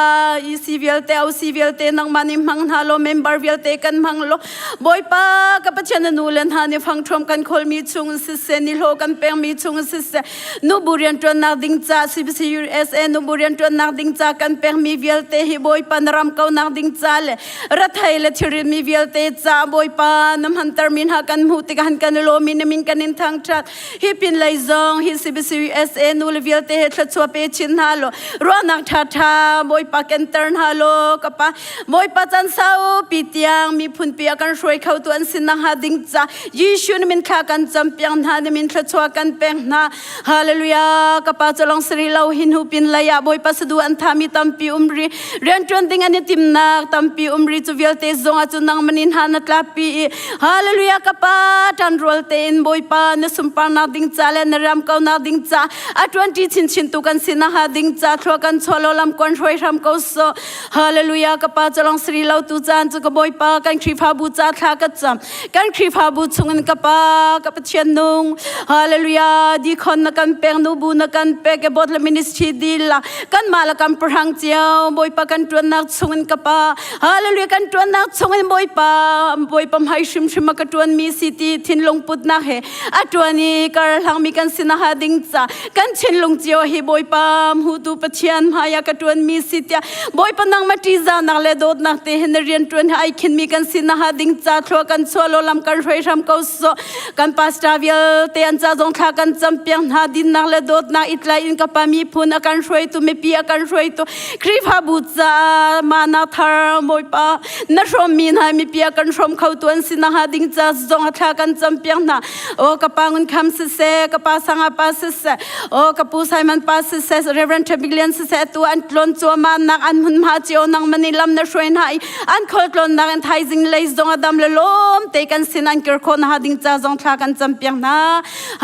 EC vialte OC vialte nangmah nih hmang hna law member vialte kan hmang law Bawipa ka Pathian na nu le hna nih fangṭhuam kan khawlmi chung siseh nihlawh kan pekmi chung siseh nubu rianṭuannak ding ca CBC USA nubu rianṭuannak ding ca kan pekmi vialte hi Bawipa na ram kaunak ding ca le rathei le thilritmi vialte ca Bawipa na hmantermi hna kan hmuh tikah han kan i lawm i na min kan in thang. thangṭhat. Hi pin lei zong hi CBC USA nu le vialte he thluachuah pe chin hna law ruahnak ṭhaṭha Bawipa kenter hna law ka pa Bawipa chan saupi tiang miphun pi a kan hruai kho tu an sin nakhnga ding ca Jesuh na min thla kan cam piak hna na min thluachuah kan pek hna Hallelujah ka pa cu long sari lo hin hu pin lei ah Bawipa sadu an thami tampi um ri rianṭuan ding an i timnak tampi um ri cu vialte zong ah cu nang manin ha na tlapi i Hallelujah ka pa ṭan rual tein Bawipa na sunparnak ding ca le na ram kaunak ding ca a ṭuanṭi chinchin tu kan si nakhnga ding ca thlua kan chuah lo lam kon hruai hram ko so Hallelujah ka pa cu long sari lo tu caan cu ka Bawipa kan Khrihfabu ca thla ka cam kan Khrihfabu chungin ka pa ka Pathian nung Hallelujah dikhon na kan pek nubu na kan pek e bot le ministry dil la kan mah la kan prang cio Bawipa kan tuannak chungin ka pa Hallelujah kan tuannak chungin Bawipa Bawipa hmai hrimhrim a ka tuan mi si ti thinlung putnak he a tuan i kar hlang mi kan sin ha ding ca kan thinlung cio hi Bawipa hmutu Pathian hmai a ka tuan mi si tia Bawipa nang ma ṭihzahnak le dawtnak te hin na rian ṭuan hi ai khinmi kan si na ha ding ca thlua kan chuah lo lam kan hruai hram ko so kan pastor vialte an ca zong thla kan cam piak hna dinnak le dawtnak i tlai in ka pa miphun a kan hruaitu mipi a kan hruaitu Khrihfabu ca mana thar Bawipa na hrawmmi hna mipi a kan hrawm kho tu an si na ha ding ca zong a thla kan cam piak hna o ka pa ngun kham siseh ka pa sanga pa siseh O ka pu Simon pa siseh Reverend Trevilian siseh tu an tlon cuama nak an hun ma cio nang mani lam na hruai hna i an khol tlon nak an thaizing lei zong adam le lom te kan sin an kir kho na ha ding cha zong thla kan cham piang hna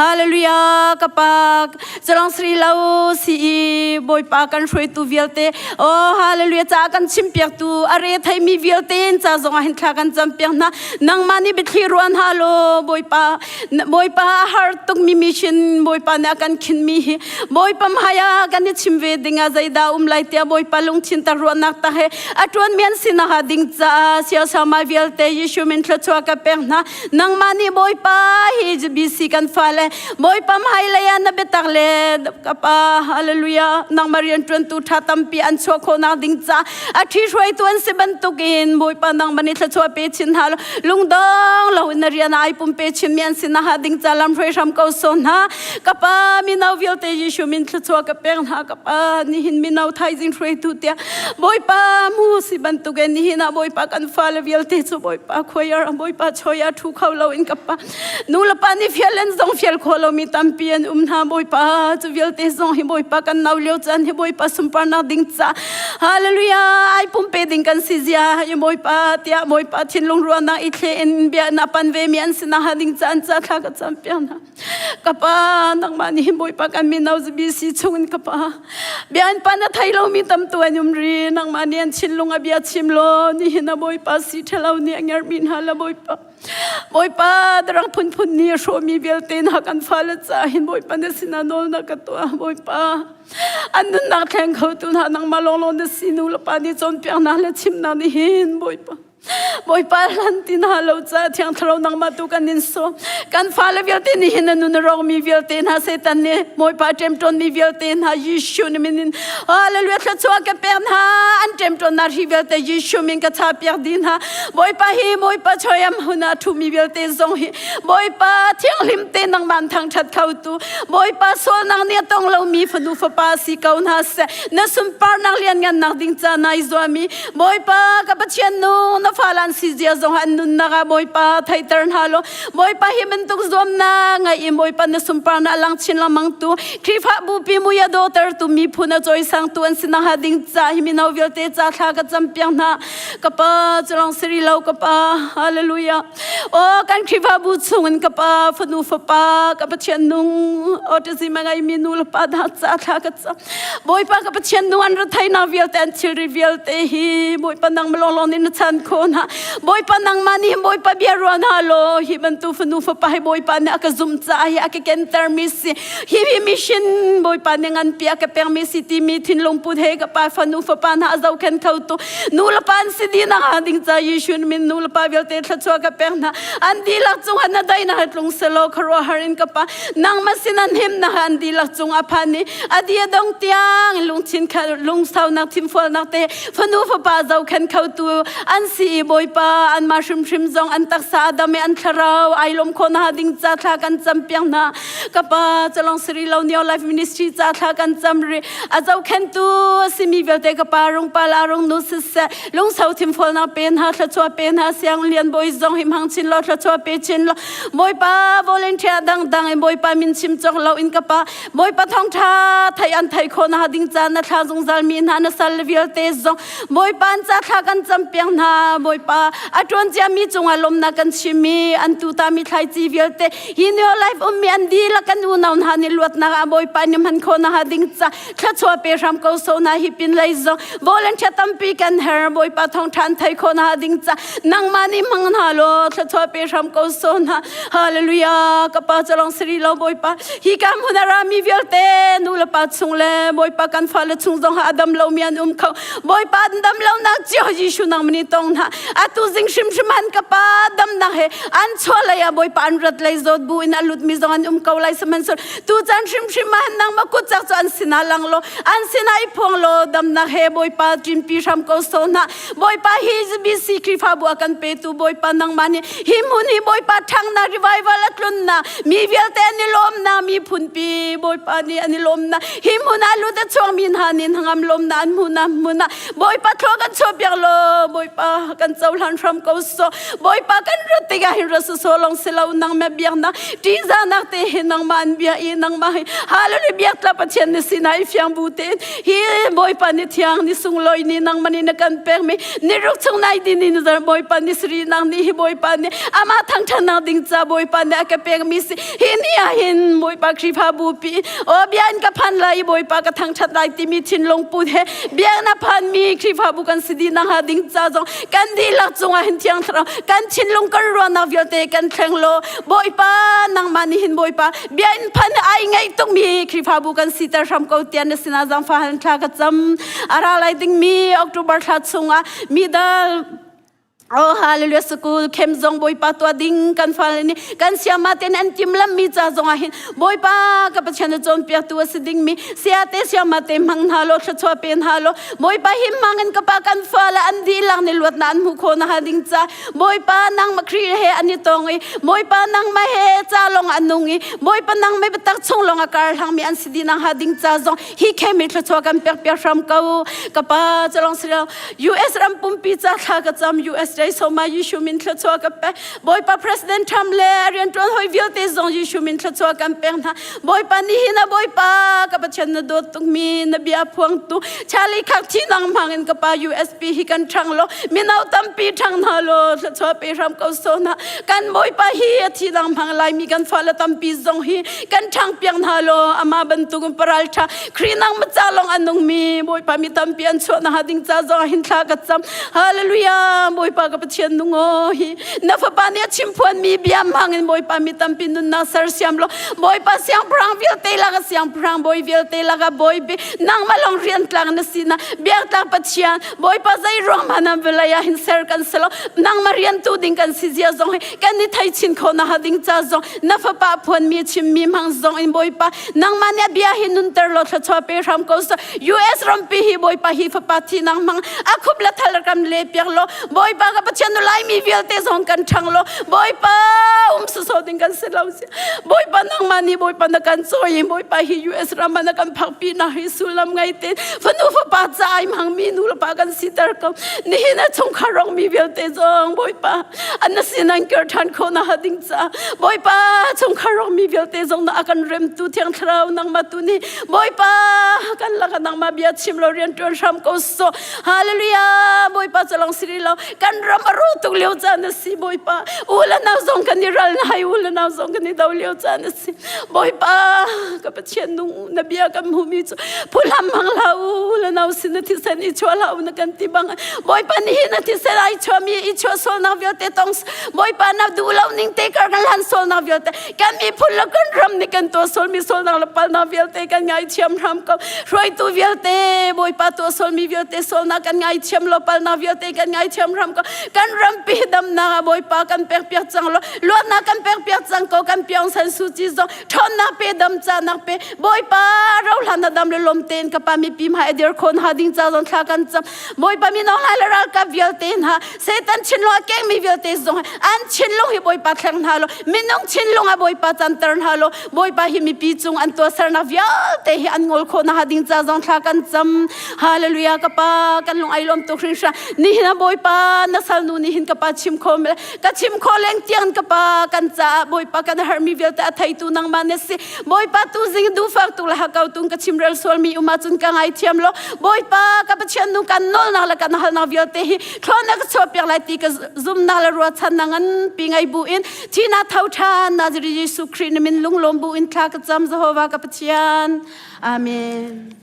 hallelujah ka pa chalong sri lo si i bawipa kan hruai tu vialte o hallelujah cha kan chim piak tu are thai mi vialte in cha zong ah hin thla kan cham piang hna nangmah nih biathli ruan ha lo bawipa Bawipa a har tukmi mission Bawipa nih a kan khinmi hi Bawipa hmai kan i chim ve ding ah zeidah um lai tiah Bawipa lungthin ta ruahnak ta he a ṭuanmi an si nakhnga ding caah siasama vialte Jesuh min thluachuah ka pek hna nangmah nih Bawipa hi BC kan fale Bawipa hmai lei ah na biatak le ka pa hallelujah nangmah rianṭuantu ṭha tampi an chuah khawhnak ding caah a ṭhihruaitu an si bantukin Bawipa nangmah nih thluachuah pe chin hna law lungdong lo in na rian ai pumpe chinmi an sin ha ding ca lam hruai hram ko so hna ka pa mino vialte Jesuh min thluachuah ka pek hna ka pa nihin mino thaizing hruaitu tiah Bawipa mu si bantuk in nihin ah Bawipa kan fale vialte cu Bawipa choir Bawipa choya thu kho lo in ka pa nu le pa nih fial an zong fial kho lomi tampi an um hna Bawipa cu vialte zong hi Bawipa kan nau lio caan hi Bawipa sunparnak ding ca Hallelujah ai pumpe ding kan si zia hi Bawipa tiah Bawipa thinlung ruahnak i thle in bia na pan ve mi an si na ha ding caan ca thla ka cam piak hna ka pa nangmah nih Bawipa kan mino BC chung in ka pa bia an pan a thei lomi tam tu an um ri nangmah nih an thinlung a bia chim law nihin a Bawipa si thelo nih a ngermi hna la Bawipa Bawipa darang phunphun nih a hrawhmi vialte hna kan fale caah hin Bawipa na sinah nawl na ka tuah Bawipa an nunnak thleng khotu hna nangmah lawnglawng na si nu le pa nih cawnpiak hna le chimnak nih hin Bawipa Bawipa hlan ti hna lo ca thiang thlarau nangmah tu kan in sawm kan fale vialte nih hin na nun a rawkmi vialte hna Satan nih Bawipa ṭemṭawnmi vialte hna Jesuh na min in Hallelujah thluachuah ka pek hna an ṭemṭawnnak hri vialte Jesuh min ka cha piak dih hna Bawipa hi Bawipa choiam hun ah ṭhumi vialte zong hi Bawipa thianghlim te nangmah an thangṭhat khotu Bawipa sualnak nih a tong lomi fanu fapa si ko hna seh na sunparnak lianngannak ding ca nai zuami Bawipa ka Pathian nu na fale an si zia zong an nunnak ah Bawipa theiter hna law Bawipa hi bantuk zuamnak ngai i Bawipa na sunparnak lang chin lengmang tu Khrihfabu pi mui a dawter tu miphun a cawisang tu an si nakhnga ding ca hi mino vialte ca thla ka cam piak hna ka pa culong siri lo ka pa hallelujah o kan Khrihfabu chungin ka pa fanu fapa ka Pathian nung autism a ngeimi nu le pa hna ca thla ka cam Bawipa ka Pathian nung an retheihnak vialte an thilri vialte hi Bawipa nangmah lawnglawng nih na chan kho hna Bawipa nangmah nih Bawipa bia ruah hna law hi bantuk fanu fapa hi Bawipa nih a ka zumh caah hi a ka kenter mi si hi hi mission Bawipa nih ngan pi a ka pek mi si timi thinlung put he ka pa fanu fapa hna a zohkhenh kho tu nu le pa an si dih nak ding ca Yeshua min nu le pa vialte thluachuah ka pek hna an dihlak cung ah na dai na tlung selaw khuaruahhar in ka pa nangmah sin an himnak an dihlak cung a phan i a di a dong tiang lungthin kha lungsaunak thimfualnak te fanu fapa zohkhenh khotu an si. si i Bawipa anmah hrimhrim zong an taksa a dam i an thlarau ai lawm khawh na ding ca thla kan cam piak hna. Ka pa calong siri lo Neo Life Ministry ca thla kan cam ri. A zohkhentu a simi vialte ka pa rung pa la rung nu siseh lungsau thimfawlnak pe hna thluachuah pe hna siang lian bawi zong hi hmang chin law thluachuah pe chin law Bawipa volunteer dangdang in Bawipa min chim cawk lo in ka pa Bawipa thawngṭha thei an thei khawh na ding caan na thla zungzal mi hna na sal vialte zong Bawipa an ca thla kan cam piang hna Bawipa a ṭuan cia mi cungah lawmnak kan chim i an tuta mi thlaici vialte hi New Life ummi an dihlak kan unau hna nih luatnak ah Bawipa nih hman khawh na ding ca thluachuah pe hram ko so na hi pin lei zong volunteer tampi kan her Bawipa thawngṭha an thei khawh na ding ca nangmah nih hmang hna law thluachuah pe hram ko so na hallelujah ka pa calong siri lo Bawipa hi ka hmun a rami vialte nu le pa chung le Bawipa kan fale chung zong ha adam lomi an um kho Bawipa an dam lo nak cio Jesu nang mani tong hna atu zing hrimhrim han ka pa damnak he an chuah lei ah Bawipa an rat lei zawt bu in a lut mi zong an um ko lai sihmanhsehlaw tu caan hrimhrim ah nangmah kut cak cu an sinah lang law an sinah i phuang law damnak he Bawipa ṭinpi hram ko so hna Bawipa hi BC Khrihfabu a kan petu Bawipa nangmah nih hi hmun hi Bawipa ṭhangnak revival a tlunnak mi vialte an i lawmnak mi phunpi Bawipa nih an i lawmnak hi hmun ah lut a chuakmi hna nih hnangam lawmnak an hmuhnak hmun ah Bawipa thlua kan chuahpiak law Bawipa kan cohlan hram ko so Bawipa kan rat tikah hin ra so long si lo nangmah biaknak ṭihzahnak te he nangmah an bia i nangmah hi hallelujah biak tla Pathian ni sinah i fiang bu tein hi Bawipa ni thiang ni sunglawi ni nangmah nih na kan pekmi ni ruk chung nai din in zar Bawipa ni sri nang ni hi Bawipa nih amah thangṭhatnak ding ca Bawipa nih a ka pekmi si hi ni ah hin Bawipa Khrihfabu pi o bia in ka phan lai i Bawipa ka thangṭhat lai timi thinlung put he bia na phanmi Khrihfabu kan si dih nakhnga ding ca zong kan dihlak cungah hin thiang thlarau kan thinlung kan ruahnak vialte kan thleng law Bawipa nangmah nih hin Bawipa bia in phan ai ngaih tukmi Khrihfabu kan siter hram ko tiah na sinah zaangfah han thla ka cam a ra lai dingmi October thla chungah midal Oh hallelujah school khem zong Bawipa tuah ding kan fale nih kan siama ten an tim lam mi ca zong ah hin Bawipa ka Pathian na cawnpiaktu a si ding mi sia te siama te hmang hna law thluachuah pe hna law Bawipa him hmang in ka pa kan fale an dihlak nih luatnak an hmuh khawh na ding ca Bawipa nangmah Khrih he an i tong i Bawipa nangmah he ca lawng a nung i Bawipa nangmah biatak chung lawng a kar hlangmi an si dih nakhnga ding ca zong hi khemi thluachuah kan pek piak hram ko ka pa calong silo US ram pumpi ca thla ka cam US dei soma Yishu min thluachuah ka pe Bawipa President Trump le a rianṭuan hoi vialte zong Yishu min thluachuah kan pek hna Bawipa nihin ah Bawipa ka Pathian na dawt tukmi na bia phuangtu Charlie khak thi nang hmang in ka pa USP hi kan ṭhang lo mino tampi ṭhang hna law thluachuah pe hram ko so hna kan Bawipa hi a thi nang hmang laimi kan fale tampi zong hi kan ṭhang piak hna law amah bantukin paral ṭha Khrih nang maca lawng a nungmi Bawipa mi tampi an chuah na ding ca zong hin thla ka cam Hallelujah Bawipa ka Pathian nung aw hi na fapa nih a chim phuanmi bia hmang in Bawipa mi tampi nunnak sersiam law Bawipa siangpahrang vialte lak siangpahrang bawi vialte lak bawi bi nangmah lawng rian tlang na si na biaktlak Pathian Bawipa zei ruang hmanh ah vawlei ah hin ser kan si lo nangmah rian tu ding kan si zia zong hi kan i thei chin kho na ding ca zong na fapa phuanmi chimmi hmang zong in Bawipa nangmah nih bia hi nunter law thluachuah pe hram ko seh US rampi hi Bawipa hi fapa thi nang hmang a khup le thal kan le piak law Bawipa ka Pathian nu Laimi vialte zong kan ṭhang law Bawipa um soso ding kan si lo si Bawipa nangmah nih Bawipa na kan cawi Bawipa hi US ram ah na kan phakpi na hi sullam ngai te fanu fapa ca ai hmangmi nu le pa kan siter ko nihin a chungkhar rong mi vialte zong Bawipa an na sin an kir ṭhan kho na ding ca Bawipa chungkhar rong mi vialte zong na a kan remtu thiang thlarau nangmah tu nih Bawipa kan laka nangmah bia chim lo rian ṭuan hram ko so Hallelujah Bawipa calong siri lo kan ram a ru tuk lio caan a si Bawipa u le nau zong kan i ral na hai u le nau zong kan i do lio caan a si Bawipa ka Pathian nung na bia kan hmuhmi cu phuhlam hmang hlah u le nau sin na thisen i chuah hlah u na kan ti bang Bawipa nihin na thisen ai chuahmi i chuah sualnak vialte tong Bawipa na duh lo ning te kar kan hlan sualnak vialte kan miphun le kan ram nih kan tuah sualmi sualnak le palnak vialte kan ngaithiam hram ko hruaitu vialte Bawipa tuah sualmi vialte sualnak kan ngaithiam lo palnak vialte kan ngaithiam hram ko. Kan rampi damnak ah Bawipa kan pek piak cang law luatnak kan pek piak cang ko kan Pyong San Suu Kyi zong ṭhawnnak pe dam cahnak pe Bawipa rohlan na dam le lawm tein ka pa mipi hmai a dir khon ha ding ca zong thla kan cam Bawipa minong lai le ralkap vialte hna Satan thinlung a kengmi vialte zong an thinlung hi Bawipa thleng hna law minung thinlung ah Bawipa canter hna law Bawipa hi mipi cung an tuahsernak vialte hi an ngol khawh na ding ca zong thla kan cam Hallelujah ka pa kan lung ai lawm tuk hringhran nihin ah Bawipa na salnu nihin ka pa chim kho ka chim kho leng tiang ka pa kan caah Bawipa kan herhmi vialte a theitu nangmah na si Bawipa tu zing dufak tu le hakau tung ka chimrel sualmi um ahcun ka ngaithiam lo Bawipa ka Pathian nu kan nawlnak le kan halnak vialte hi thlawnak ka chuahpiak lai ti ka zumnak le ruahchannak nganpi ngei bu in thina tho ṭhan Nazari Jesuh Khrih na min lunglawm bu in thla ka cam Jehovah ka Pathian Amen.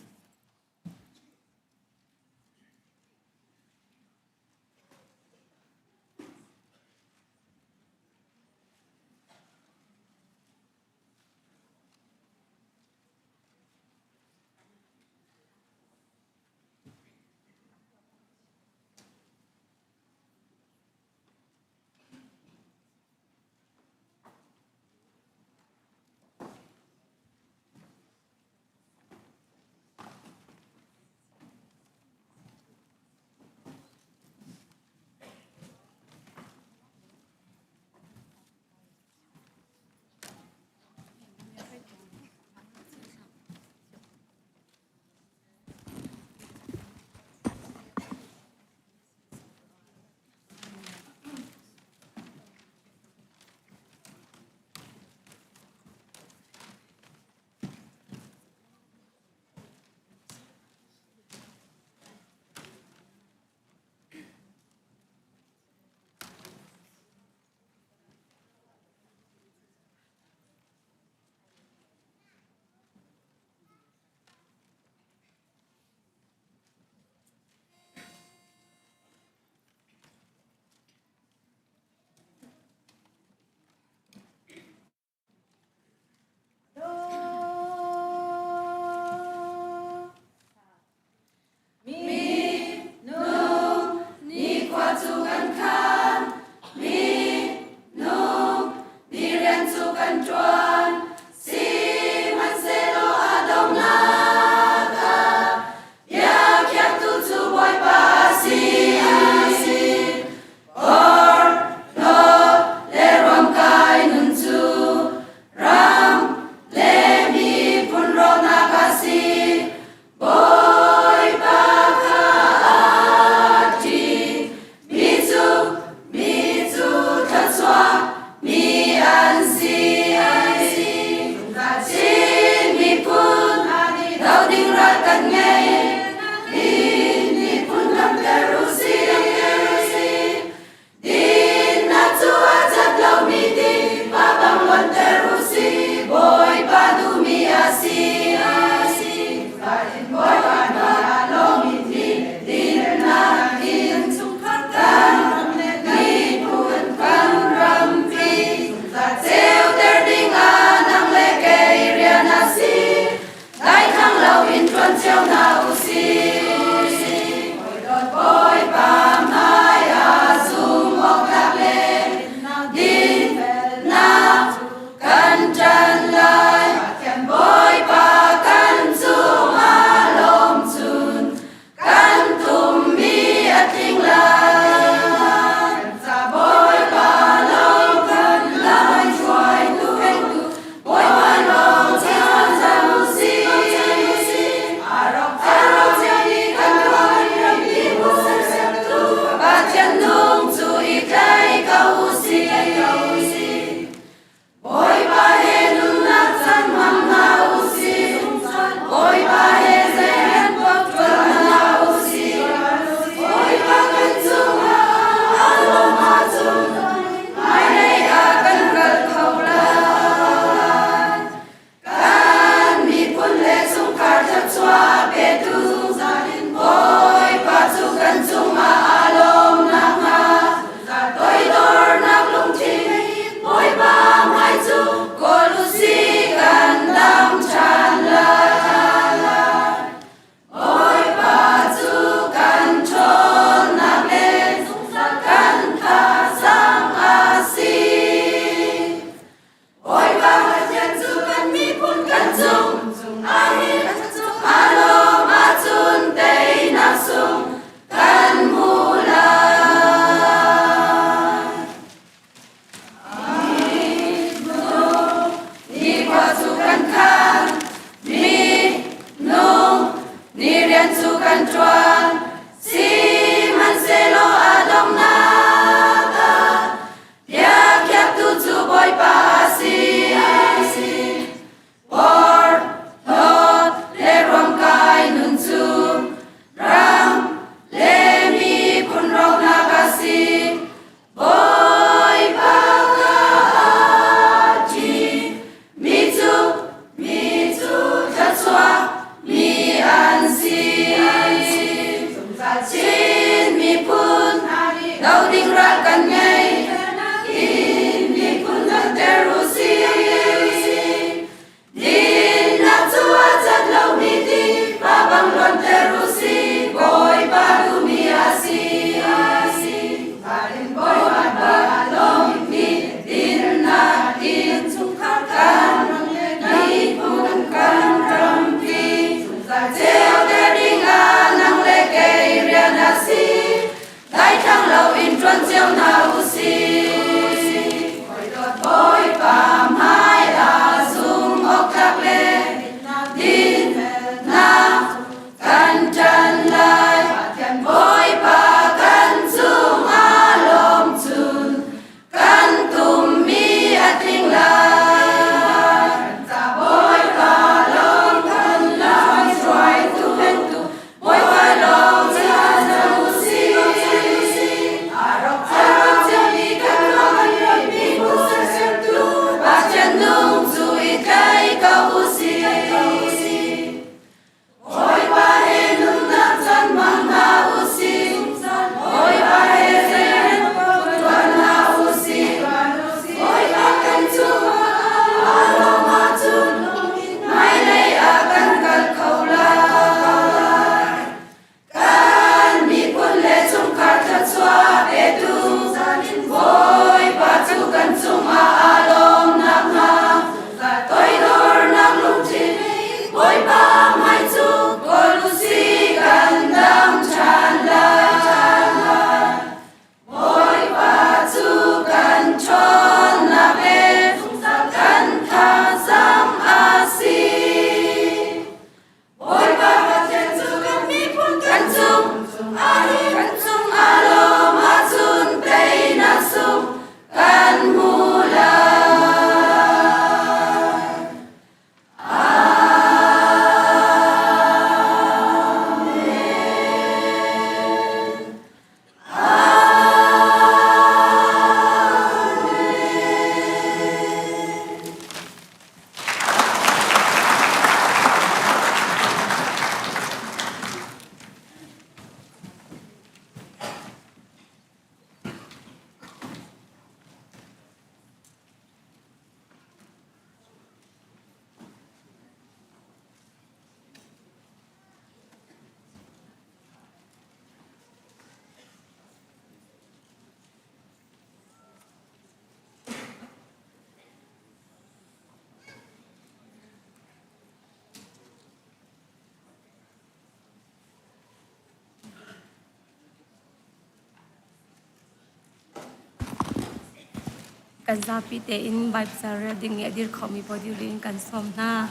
Kan zapi tein Bible rel ding i a dir khomi paoh dir in kan sawm hna.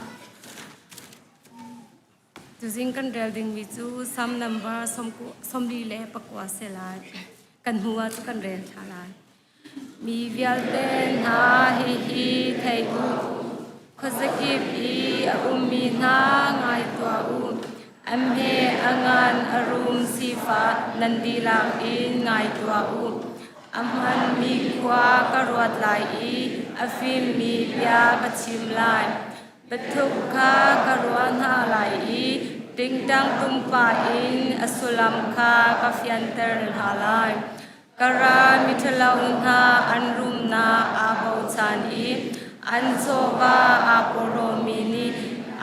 Tuzing kan rel dingmi cu Psalm number 49 si lai. Kan hnu ah cu kan rel ṭha lai. Mi vialte hna hihi thei u. Khuazakip i a ummi hna ngai tuah u. A hme a ngan a rum sifah nan dihlak in ngai tuah u. A hmanmi khua ka ruat lai i a fimmi bia ka chim lai. Biathuk kha ka ruah hna lai i tingtang tumpa in a sullam kha ka fianter hna lai. Ka ra miṭhalo hna an rumnak aa bochan i an chawva aa porhlawmi nih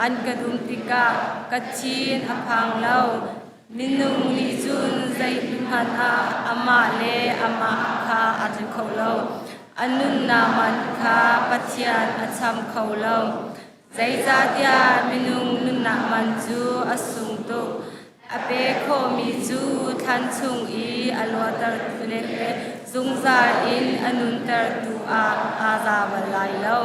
an ka dum tikah ka thin a phang lo. Minung nih cun zeihmanh ah amah le amah kha aa tluk kho lo. A nunnak man kha Pathian a cham kho lo. Zeicahtiah minung nunnak man cu a sung tuk. A pe khawhmi cu thlan chung i a luattertu le zungzal in a nuntertu ah aa za bal lai lo.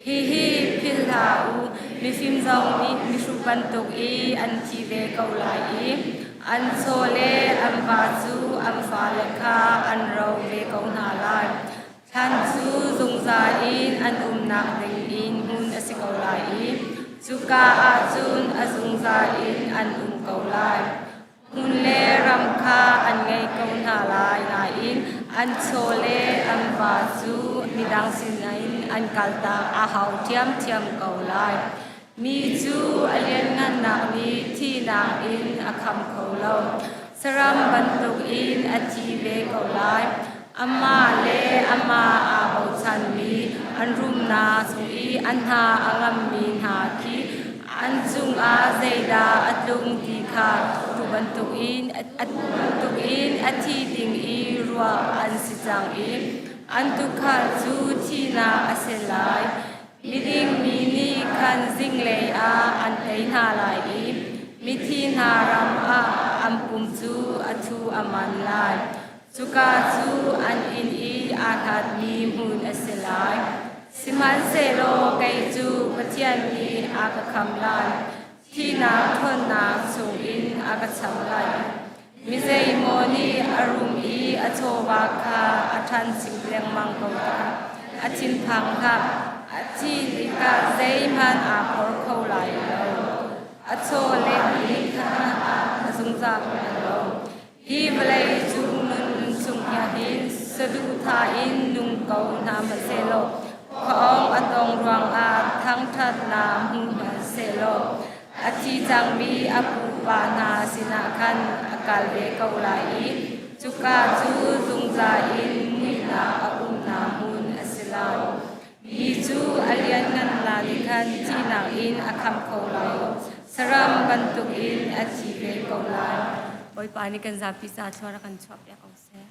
Hihi philh hlah u, mifim zong nih mihrut bantuk i an thi ve ko lai i an chaw le an va cu an fale kha an ro ve ko hna lai. Thlan cu zungzal in an umnak ding in hmun a si ko lai i cuka ah cun a zungzal in an um ko lai. Hmun le ram kha an ngei ko hna lai nain an chaw le an va cu midang sinin an kaltak a hau ṭhiamṭhiam ko lai. Mi cu a lianngannak nih thihnak in a kham kho lo. Saram bantukin a thi ve ko lai. Amah le amah aa bochanmi an rumnak chung i a hna a ngammi hna khi an cungah zeidah a tlung ti kha tu bantukin a thi ding i ruah an si cang i an tuukhal cu thihnak a si lai. Miding mi nih khan zinglei ah an tei hna lai i mithi hna ram ah an pum cu a thu a man lai. Cuka cu an inn i aa hlatmi hmun a si lai. Sihmanhsehlaw kei cu Pathian nih a ka kham lai, thihnak ṭhawnnak chungin a ka cham lai. Mi zeimaw nih a rum i a chawva kha a ṭhanching lengmang ko tikah a thinphang hlah. A thih tikah zeihmanh aa phor kho lai lo. A chaw le nih kha a zungzal lai lo. Hi vawlei cung nun chung hin saduhthah in nung ko hna hmanhsehlaw khuaawng a tong ruangah thangṭhatnak hmu hmanhsehlaw a thi cangmi a pupa hna sinah khan a kal ve ko lai i cuka cu zungzal in muihnak a umnak hmun a si lai. Mi cu a lianngannak nih khan thihnak in a kham kho lai lo. Saram bantukin a thi ve ko lai. Bawipa nih kan zapi ca thlua rak kan chuahpiak ko seh.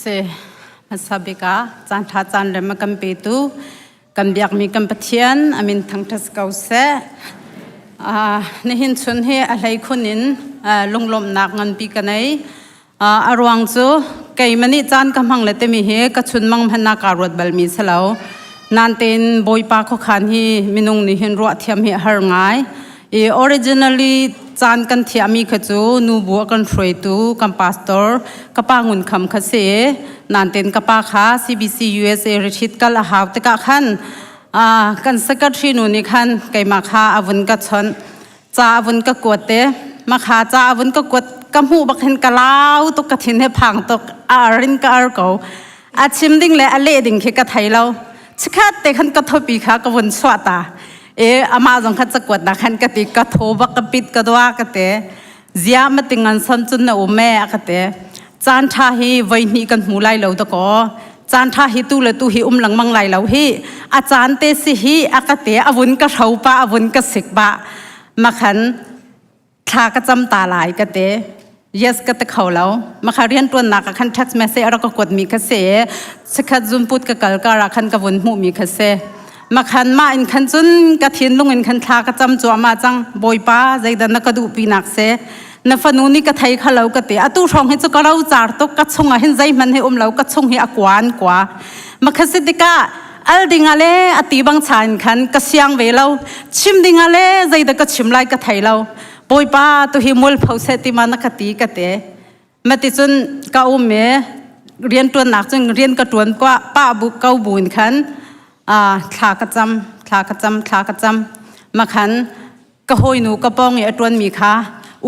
Se hmasa bik ah caan ṭha caan rem a kan petu kan biakmi kan Pathian a min thangṭhat ko seh. Uh, nihin chun hi a hlei khun in uh, lunglawmhnak nganpi ka nei. Uh, a ruang cu keimah nih caan ka hmang le timi hi ka chun mang hmanh ah kaa ruat balmi si lo. Nain Bawipa khuakhan hi minung nih hin ruah thiam hi a har ngai. I originally caan kan thiahmi kha cu nubu a kan hruaitu kan pastor ka pa Ngun Kham kha si. Nain ka pa kha CBC USA retreat kal a hau tikah khan kan secretary nu nih khan keimah kha a vun ka chawnh. Ca a vun ka kuat te. Makha ca a vun ka kuat ka hmuh bak hin ka lau tuk ka thin he phang tuk a ar in ka ar ko. A chim ding le a leh ding khi ka thei lo. Chikhat te khan ka thopi kha ka vun chuah ta. E amah zong kha cakuat na khan ka ti ka tho bak ka pit ka dua ka te. Zia ma tingan son cun na um e a ka te. Caan tha hi voi hnih kan hmu lai lo da kaw. Caan tha hi tu le tu hi um lengmang lai lo hi. A caan te si hi a ka te a vun ka hro pa a vun ka sik ba. Makhan thla ka cam ta lai ka te yes ka te kho lo makha rian tuannak ah khan text message a rak ka kuat mi kha se chikhat zunput ka kal kar ah khan ka vun hmuh mi kha se makhan ma in khan cun ka thinlung in khan thla ka cam cuahmah cang bawipa zeidah na ka duh pi nak se na fanu nih ka thei kha lo ka ti atu hrawng hi cu ka ro car tuk ka chung ah hin zeihmanh hi um lo ka chung hi a kuan kwa makha si tikah al ding ah le a ti bang cha in khan ka siang ve lo chim ding ah le zeidah ka chim lai ka thei lo bawipa tu hi mualpho seh ti ma na ka ti ka te mati cun ka um i rian tuannak cun rian ka tuan kwa pa bu ko bu in khan thla ka cam thla ka cam thla ka cam makhan ka hawinu ka pawng i a ṭuanmi kha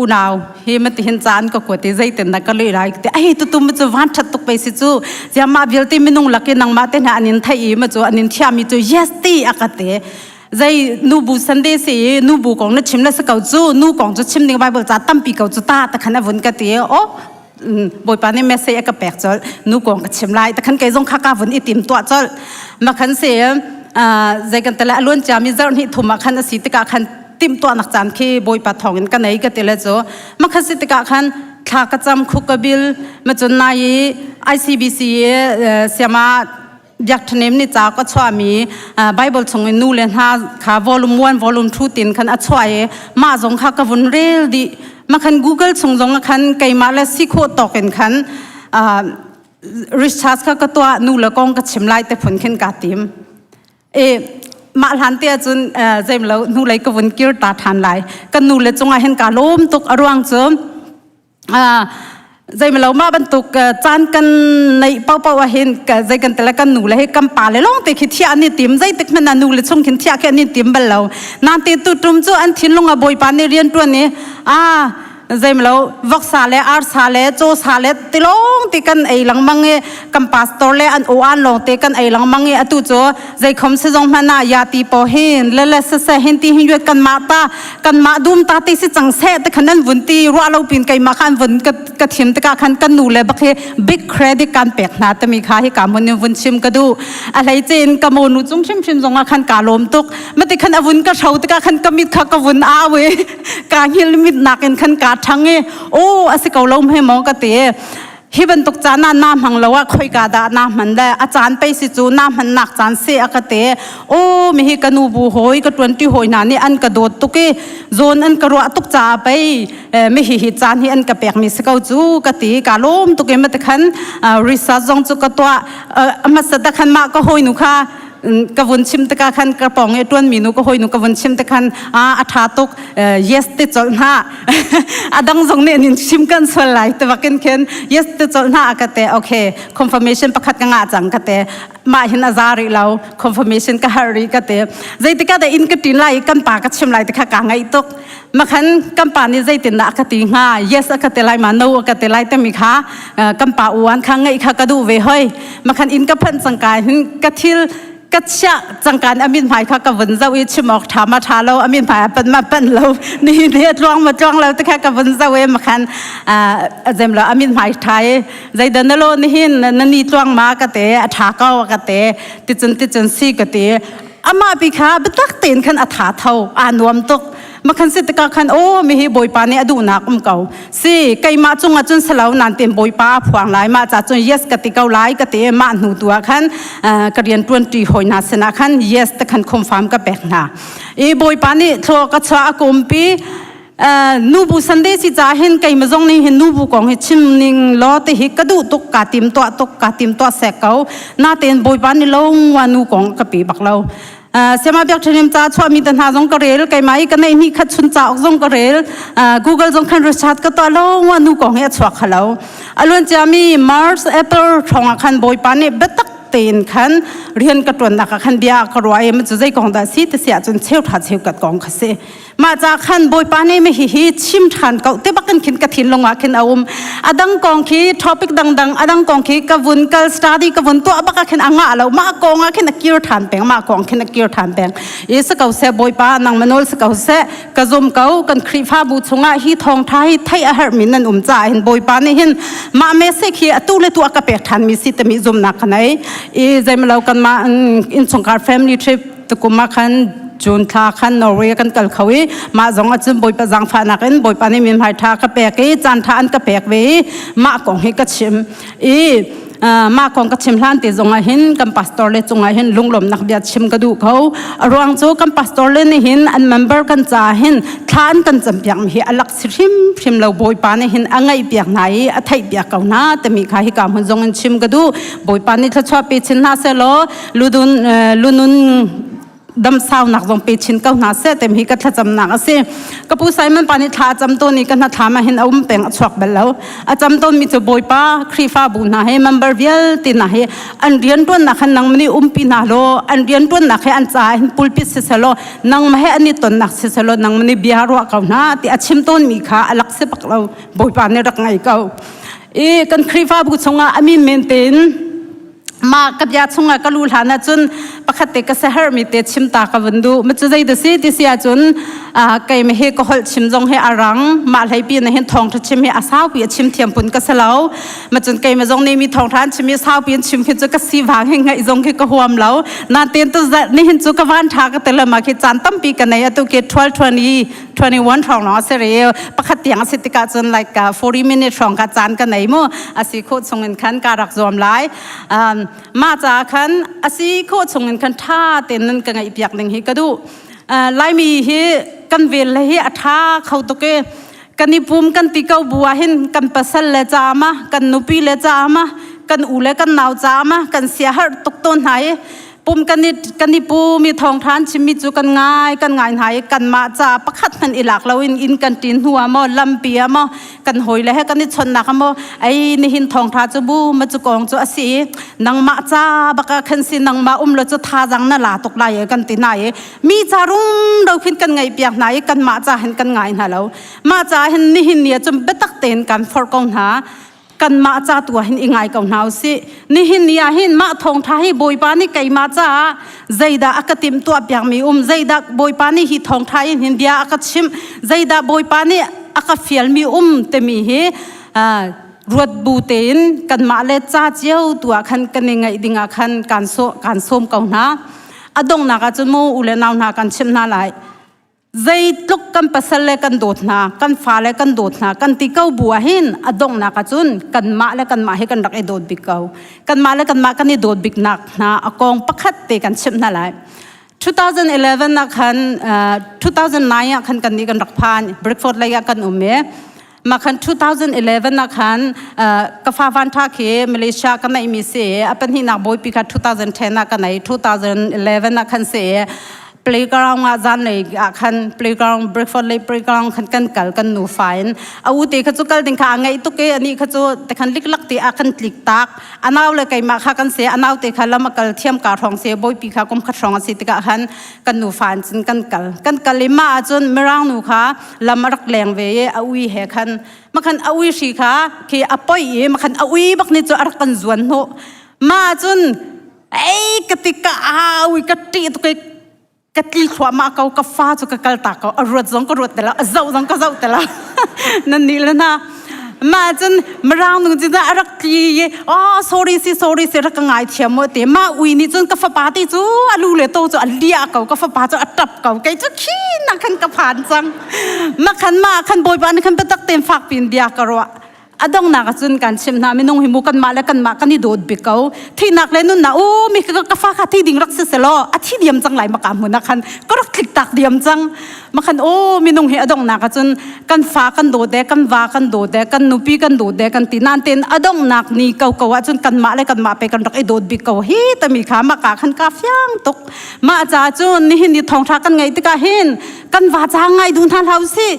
unau hi mati hin caan ka kuat i zeitin dah ka leh lai ti ai tutum cu van ṭhat tuk pei si cu ziamah vialte minung lak i nangmah te hna an in theih i ma cu an in thiami cu yes ti a ka ti zei nubu Sunday si i nubu kong na chim le si ko cu nu kong cu chim ding Bible ca tampi ko cu ta ta khan a vun ka ti o bawipa nih message a ka pek colh nu kong ka chim lai takhan kei zong kha ka vun i tim tuah colh makhan si zei kan tele aluan ciami zarh hnih thum ah khan a si tikah khan tim tuah nak caan khi bawipa thawng in ka nei ka ti le cu makhan si tikah khan thla ka cam khuk ka bil ma cun nai i ICBC siama biakṭhenem ni ca ka chuahmi Bible chung in nu le hna kha volume 1 volume 2 tin khan a chuah i mah zong kha ka vun rel dih makhan Google chung zong ah khan keimah le si khawh tawk in khan research kha ka tuah nu le kong ka chim lai te phun khin ka tim e mah hlan te ahcun zeimlo nu lei ka vun kir ta ṭhan lai kan nu le cungah hin ka lawm tuk a ruang cu zeimalo mah bantuk caan kan neih paohpaoh ah hin zei kan tele kan nu le hi kan pa le lawng te khi thiah an i tim zeitik hmanh ah nu le chung khin thiah khi an i tim bal lo nan te tu tum cu an thinlung ah bawipa nih rian tuan i a zeimalo voksa le arsa le cawsa le tilawng ti kan ei lengmang i kan pastor le an aw an lawng te kan ei lengmang i atu cu zeikhom sizong hmanh ah ya ti po hin le le sase hin ti hin yuat kan mah ta kan mah dum ta ti si cang seh te khan an vun ti ruah lo pin keimah khan vun ka ka thim tikah khan kan nu le bak hi big credit kan pek hna tami kha hi ka mun in vun chim ka du a hlei chin ka mo nu cung hrim hrim zong ah khan ka lawm tuk mati khan a vun ka hro tikah khan ka mit kha ka vun au i ka hngil mit nakin khan ka thang i o asi ko lo he mo ka ti Hi bantuk caan ah naa hmang lo ah khoika dah naa hman le a caan pei si cu naa hmannak caan se a ka te. Aw mihi ka nu bu hawi ka ṭuanṭi hawi hna nih an ka dawt tuk i zawn an ka ruah tuk caah pei mihi hi caan hi an ka pekmi si ko cu ka ti ka lawm tuk i mati khan research zong cu ka tuah hmasat ah khan mah ka hawinu kha ka vun chim tikah khan ka pawng i ṭuanmi nu ka hawinu ka vun chim tik khan a ṭha tuk yes ti colh hna a dang zong nih nin chim kan sual lai te bakin khin yes ti colh hna ka te okay confirmation pakhat ka ngah cang ka te mah hin a za rih lo confirmation ka har rih ka te zeitikah da in ka ṭin lai kan pa ka chim lai te kha ka ngaih tuk makhan kan pa nih zeitindah a ka ti hnga yes a ka ti lai ma no a ka ti lai timi kha kan pa uan kha ngaih kha ka duh ve hoi makhan in ka phanh cangka hin ka thil ka chiah cangkan amin hmai kha ka vun zoh i chim awk ṭha ma ṭha lo amin hmai a pan ma pan lo ni ni a tluang ma tluang lo te kha ka vun zoh i makhan zem lo amin hmai ṭha i zeidah na lo nihin na ni tluang ma ka te a ṭha ko ka te ticun ticun si ka ti amah pi kha biatak tein khan a tha tho aa nuam tuk. Makhan si tikah khan aw mi hi Bawipa nih a duhnak um ko. Si keimah cungah cun salo nan tin Bawipa a phuang lai mah ca cun yes ka ti ko lai ka ti mah hnu tu ah khan ka rian tuan ṭi hawi hna sinah khan yes te khan confirm ka pek hna. I Bawipa nih thlua ka chuah a kumpi nubu Sunday si ca hin keimah zong nih hin nubu kong hi chim ning law ti hi ka duh tuk ka tim tuah tuk ka tim tuah sek ko natein Bawipa nih lo wa nu kong ka pi bak lo Siama biak ṭhenim ca chuahmi te hna zong ka rel keimah i ka neih ni khat chun cauk zong ka rel Google zong khan research ka tuah lo wa nu kong hi a chuak khalo aluan ciami Mars April hrawng ah khan Bawipa nih biatak tein khan rian ka ṭuannak ah khan bia ka ruah i cu zei kong dah si ti si ahcun cheuhra cheukat kong kha si mah ca khan bawipa nih mi hihi chim ṭhan ko te bakin khin ka thinlung ah khin a um adang kong khi topic dangdang adang kong khi ka vun kal study ka vun tuah bak ah khin a ngah lo mah kong ah khin a kir ṭhan peng mah kong khin a kir ṭhan peng i si ko seh bawipa nang manol si ko seh ka zum ko kan Khrihfabu chungah hi thawngṭha hi theih a herhmi nan um caah hin bawipa nih hin mah message hi atu le tu a ka pek ṭhanmi si timi zumnak ka nei i zeimalo kanmah innchungkhar family trip tukum ah khan June thla khan Norway kan kal kho i mah zong ahcun Bawipa zaangfahnak in Bawipa nih min hmai ṭha ka pek i caan ṭha an ka pek ve i mah kong hi ka chim i mah kong ka chim hlan te zong ah hin kan pastor le cungah hin lunglawmnak bia chim ka duh ko a ruang cu kan pastor le nih hin an member kan ca hin thla an kan campiak mi hi a lak si hrimhrim lo Bawipa nih hin a ngaih piak hna i a theih piak ko hna timi kha hika hmun zong in chim ka duh Bawipa nih thluachuah pe chin hna seh law ludun lunun dam saunak zong pe chin ko hna seh tem hi ka thlacamnak a si ka pu Simon pa nih thla a cam tawn i ka hna thlam ah hin a um peng a chuak bal lo a cam tawn mi cu Bawipa Khrihfabu hna he member vialte hna he an rianṭuannak khan nangmah nih umpi hna law an rianṭuannak he an caah hin pulpit siselaw nangmah he an i tonnak siselaw nangmah nih bia ruah ko hna ti a chim tawn mi kha a lak si bak lo Bawipa nih rak ngai ko i kan Khrihfabu chungah a min men tein ma ka bia chungah ka lu hlan ahcun pakhat te ka sehermi te chim ta ka vun duh ma cu zei da si ti si ahcun kei me he ka holh chim zong he a rang mah hlei pi na hin thawngtha chim hi a saupi a chim thiam pun ka si lo ma cun kei me zong ne mi thawngtha an chim i saupi an chim khi cu ka si vang he ngaih zong khi ka huam lo na ten tu ni hin cu ka van tha ka te ma khi caan tampi ka nei atu ke 12 20 21 hrawng lawng a si re pakhat tiang a si tikah cun like 40 minute hrawng ka caan ka nei mu a si khawh chung in khan ka rak zuam lai um, mah ca khan a si khawh chung in khan tha tein nan ka ngaih piak ding hi ka duh uh, laimi hi kan vel le hi a tha kho tuk e kan i pum kan ti ko bu ah hin kan pasal le ca ma kan nupi le ca ma kan u le kan nau ca ma kan sia har tuk ton hna i pum kan i kan i pu mi thawngthan chimmi cu kan ngai kan ngai hna i kanmah ca pakhat hmanh i lak loin inn kan ṭin hnu ah maw lampi ah maw kan hawi le he kan i chonnak ah maw ei nihin thawngtha cu bu ma cu kong cu a si i nangmah ca baka khan si nangmah um lo cu thazang na la tuk lai e kan ti hna i mi ca rum lo khin kan ngaih piak hna i kanmah ca hin kan ngai hna lo mah ca hin nihin ni ah cun biatak tein kan forh ko hna kanmah ca tu ah hin i ngai ko hna usih nihin ni ah hin mah thawngtha hi bawipa nih keimah caah zeidah a ka timh tuah piakmi um zeidah bawipa nih hi thawngtha in hin bia a ka chimh zeidah bawipa nih a ka fialmi um timi hi ruat bu tein kanmah le ca cio tu ah khan kan i ngaih ding ah khan kan so kan sawm ko hna a donghnak ah cun mu u le nau hna kan chimh hna lai Zeitluk kan pasal le kan dawt hna, kan fale kan dawt hna, kan ti ko bu ah hin a donghnak ahcun kanmah le kanmah hi kan rak i dawt bik ko. Kanmah le kanmah kan i dawt bik nak hna a kong pakhat te kan chimh hna lai. 2011 ah khan uh, 2009 ah khan kan nih kan rak phan Bradford lei ah kan um i mah khan 2011 ah khan uh, ka fa van tha khi Malaysia ka neih mi si a pahnihnak bawipi kha 2010 ah ka nei 2011 ah khan si playground ah zan lei ah khan playground breakfast lei playground khan kan kal kan nu fa in a u te kha chu kal ding kha a ngaih tuk e ani kha chu te khan liklak te a kan tlik tak anau le keimah kha kan se anau te kha lam a kal thiam ka hrawng se bawipi kha kum khat hrawng a si tikah khan kan nu fa in cun kan kal kan kal i ma ahcun mirang nu kha lam a rak leng ve i a ui he khan makhan a ui hri kha khi a poi i makhan a ui bak ni cu a rak kan zuan hnu ma cun ei ka ti ka au i ka ṭih tuk i ka tli thluahmah ko ka fa cu ka kal ta ko a ruat zong ka ruat te lo a zoh zong ka zoh te lo nan nih le na. Ma cun mirang nu cu a rak tli i oh sorry si sorry si rak ka ngai thiam mu ti. Ma ui nih cun ka fapa ti cu a lu le to cu a liah ko ka fapa cu a tap ko kei cu khi na khan ka phan cang. Ma khan ma khan bawipa nih khan biatak tein fak pin bia ka ruah. A donghnak ah cun kan chimh hna minung hi mu kanmah le kanmah kan i dawt bik ko. Thihnak le nunnak u mi ka ka fa kha thi ding rak si selaw a thi diam cang lai maka hmun ah khan ka rak tlik tak diam cang. Makhan o minung hi a donghnak ah cun kan fa kan dawt e kan va kan dawt e kan nupi kan dawt e kan ti nan ten a donghnak ni ko ko ah cun kanmah le kanmah pe kan rak i dawt bik ko hi tami kha maka khan ka fiang tuk. Mah ca cun nihin ni thawngtha kan ngeih tikah hin kan va ca ngai duh hna hlah usih.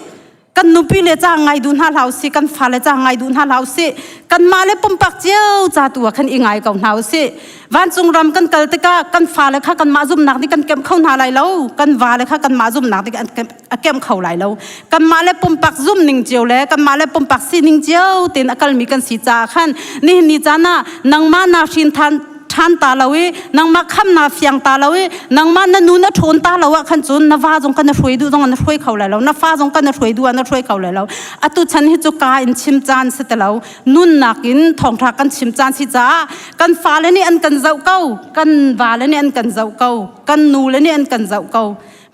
Kan nupi le ca ngai duh hna hlah usih, kan fale ca ngai duh hna hlah usih. Kanmah le pumpak cio ca tu ah khan i ngai ko hna usih. Vancung ram kan kal tikah kan fale kha kanmah zumhnak nih kan kemh kho hna lai lo. Kan vale kha kanmah zumhnak nih a kemh kho lai lo. Kanmah le pumpak zumhning cio le kanmah le pumpak sining cio tein a kalmi kan si caah khan nihin ni caan ah nangmah naa hrin than ṭhan ta lo i nangmah kham na fiang ta lo i nangmah na nu na ṭhawn ta lo ah khan cun na va zong kha na hruai duh zong na hruai kho lai lo na fa zong kha na hruai duh ah na hruai kho lai lo atu chan hi cu ka in chim caan si ti lo nunnak in thawngṭha kan chim caan si caah kan fale nih an kan zoh ko kan vale nih an kan zoh ko kan nule nih an kan zoh ko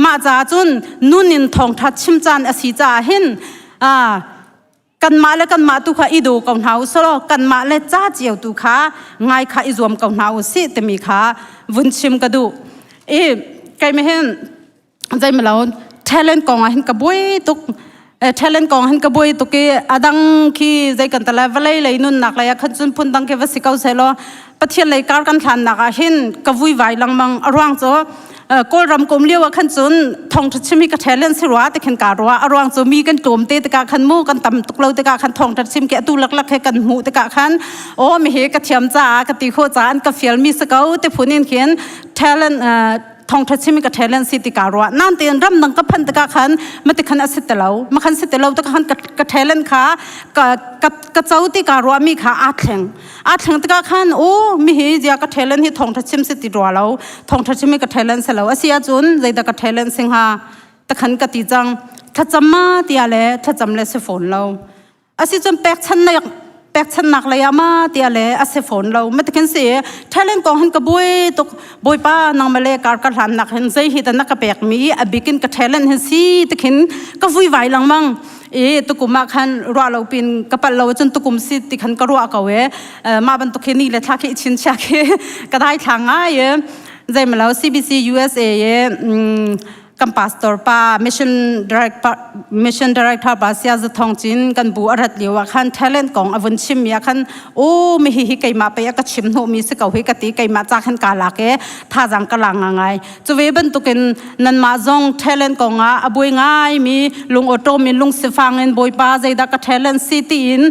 mah caah cun nun in thawngṭha chim caan a si caah hin kanmah le kanmah tu kha i daw ko hna u selaw kanmah le ca cio tu kha ngai kha i zuam ko hna u sih timi kha vun chim ka duh i keimah hin zeimalo talent kong ah hin ka buai tuk talent kong hin ka buai tuk i adang khi zei kan tala vawlei lei nunnak lei ah khan cun phun dang khi va si ko selaw Pathian lei kar kan hlannak ah hin ka vui vai lengmang a ruang cu Kawlram kum lio ah khan cun thawngṭha chim hi ka talent si rua ti khin ka ruah a ruang cu mi kan tlawm te tikah khan mu kan tam tuk lo tikah khan thawngṭha chim khi atu laklak he kan hmuh tikah khan aw mi hi ka thiam caah ka ti khawh caah an ka fial mi si ko ti phun in khin talent thawngṭha chim hi ka talent si ti ka ruah nan tein ram dang ka phanh tikah khan mati khan a si ti lo ma khan si ti lo tikah khan ka talent kha ka ka co ti ka ruah mi kha aa thleng A thleng tikah khan u mi hi zia ka talent hi thawngtha chim si ti rua lo thawngtha chim hi ka talent si lo a si ahcun zeidah ka talent si hnga takhan ka ti cang thlacam ma tiah le thlacam le si fawn lo a si cun pekchannak pekchannak lei ah ma tiah le a si fawn lo matikin si talent kong hin ka buai tuk bawipa nangmah le kar ka hlannak hin zei hi dah na ka pek mi a bikin ka talent hin si tikhin ka vui vai lengmang i tukum ah khan ruah lo pin ka palh lo cun tukum si ti khan ka ruah ko e mah bantuk khi ni le thla khi chin chia khi ka dai thla ngai e zeimalo CBC USA e kan pastor pa mission director mission director pa sia za thong chin kan bu arat liu ah khan talent kong avun chim mi ah khan o mi hi hi keimah pe ka chim hnu mi si ko hi ka ti keimah cha khan ka lak e tha jang ka la nga ngai Cuve bantukin nanmah zong talent kongah a buai ngaimi lung awṭawm in lung sifang in Bawipa zeidah ka talent si tiin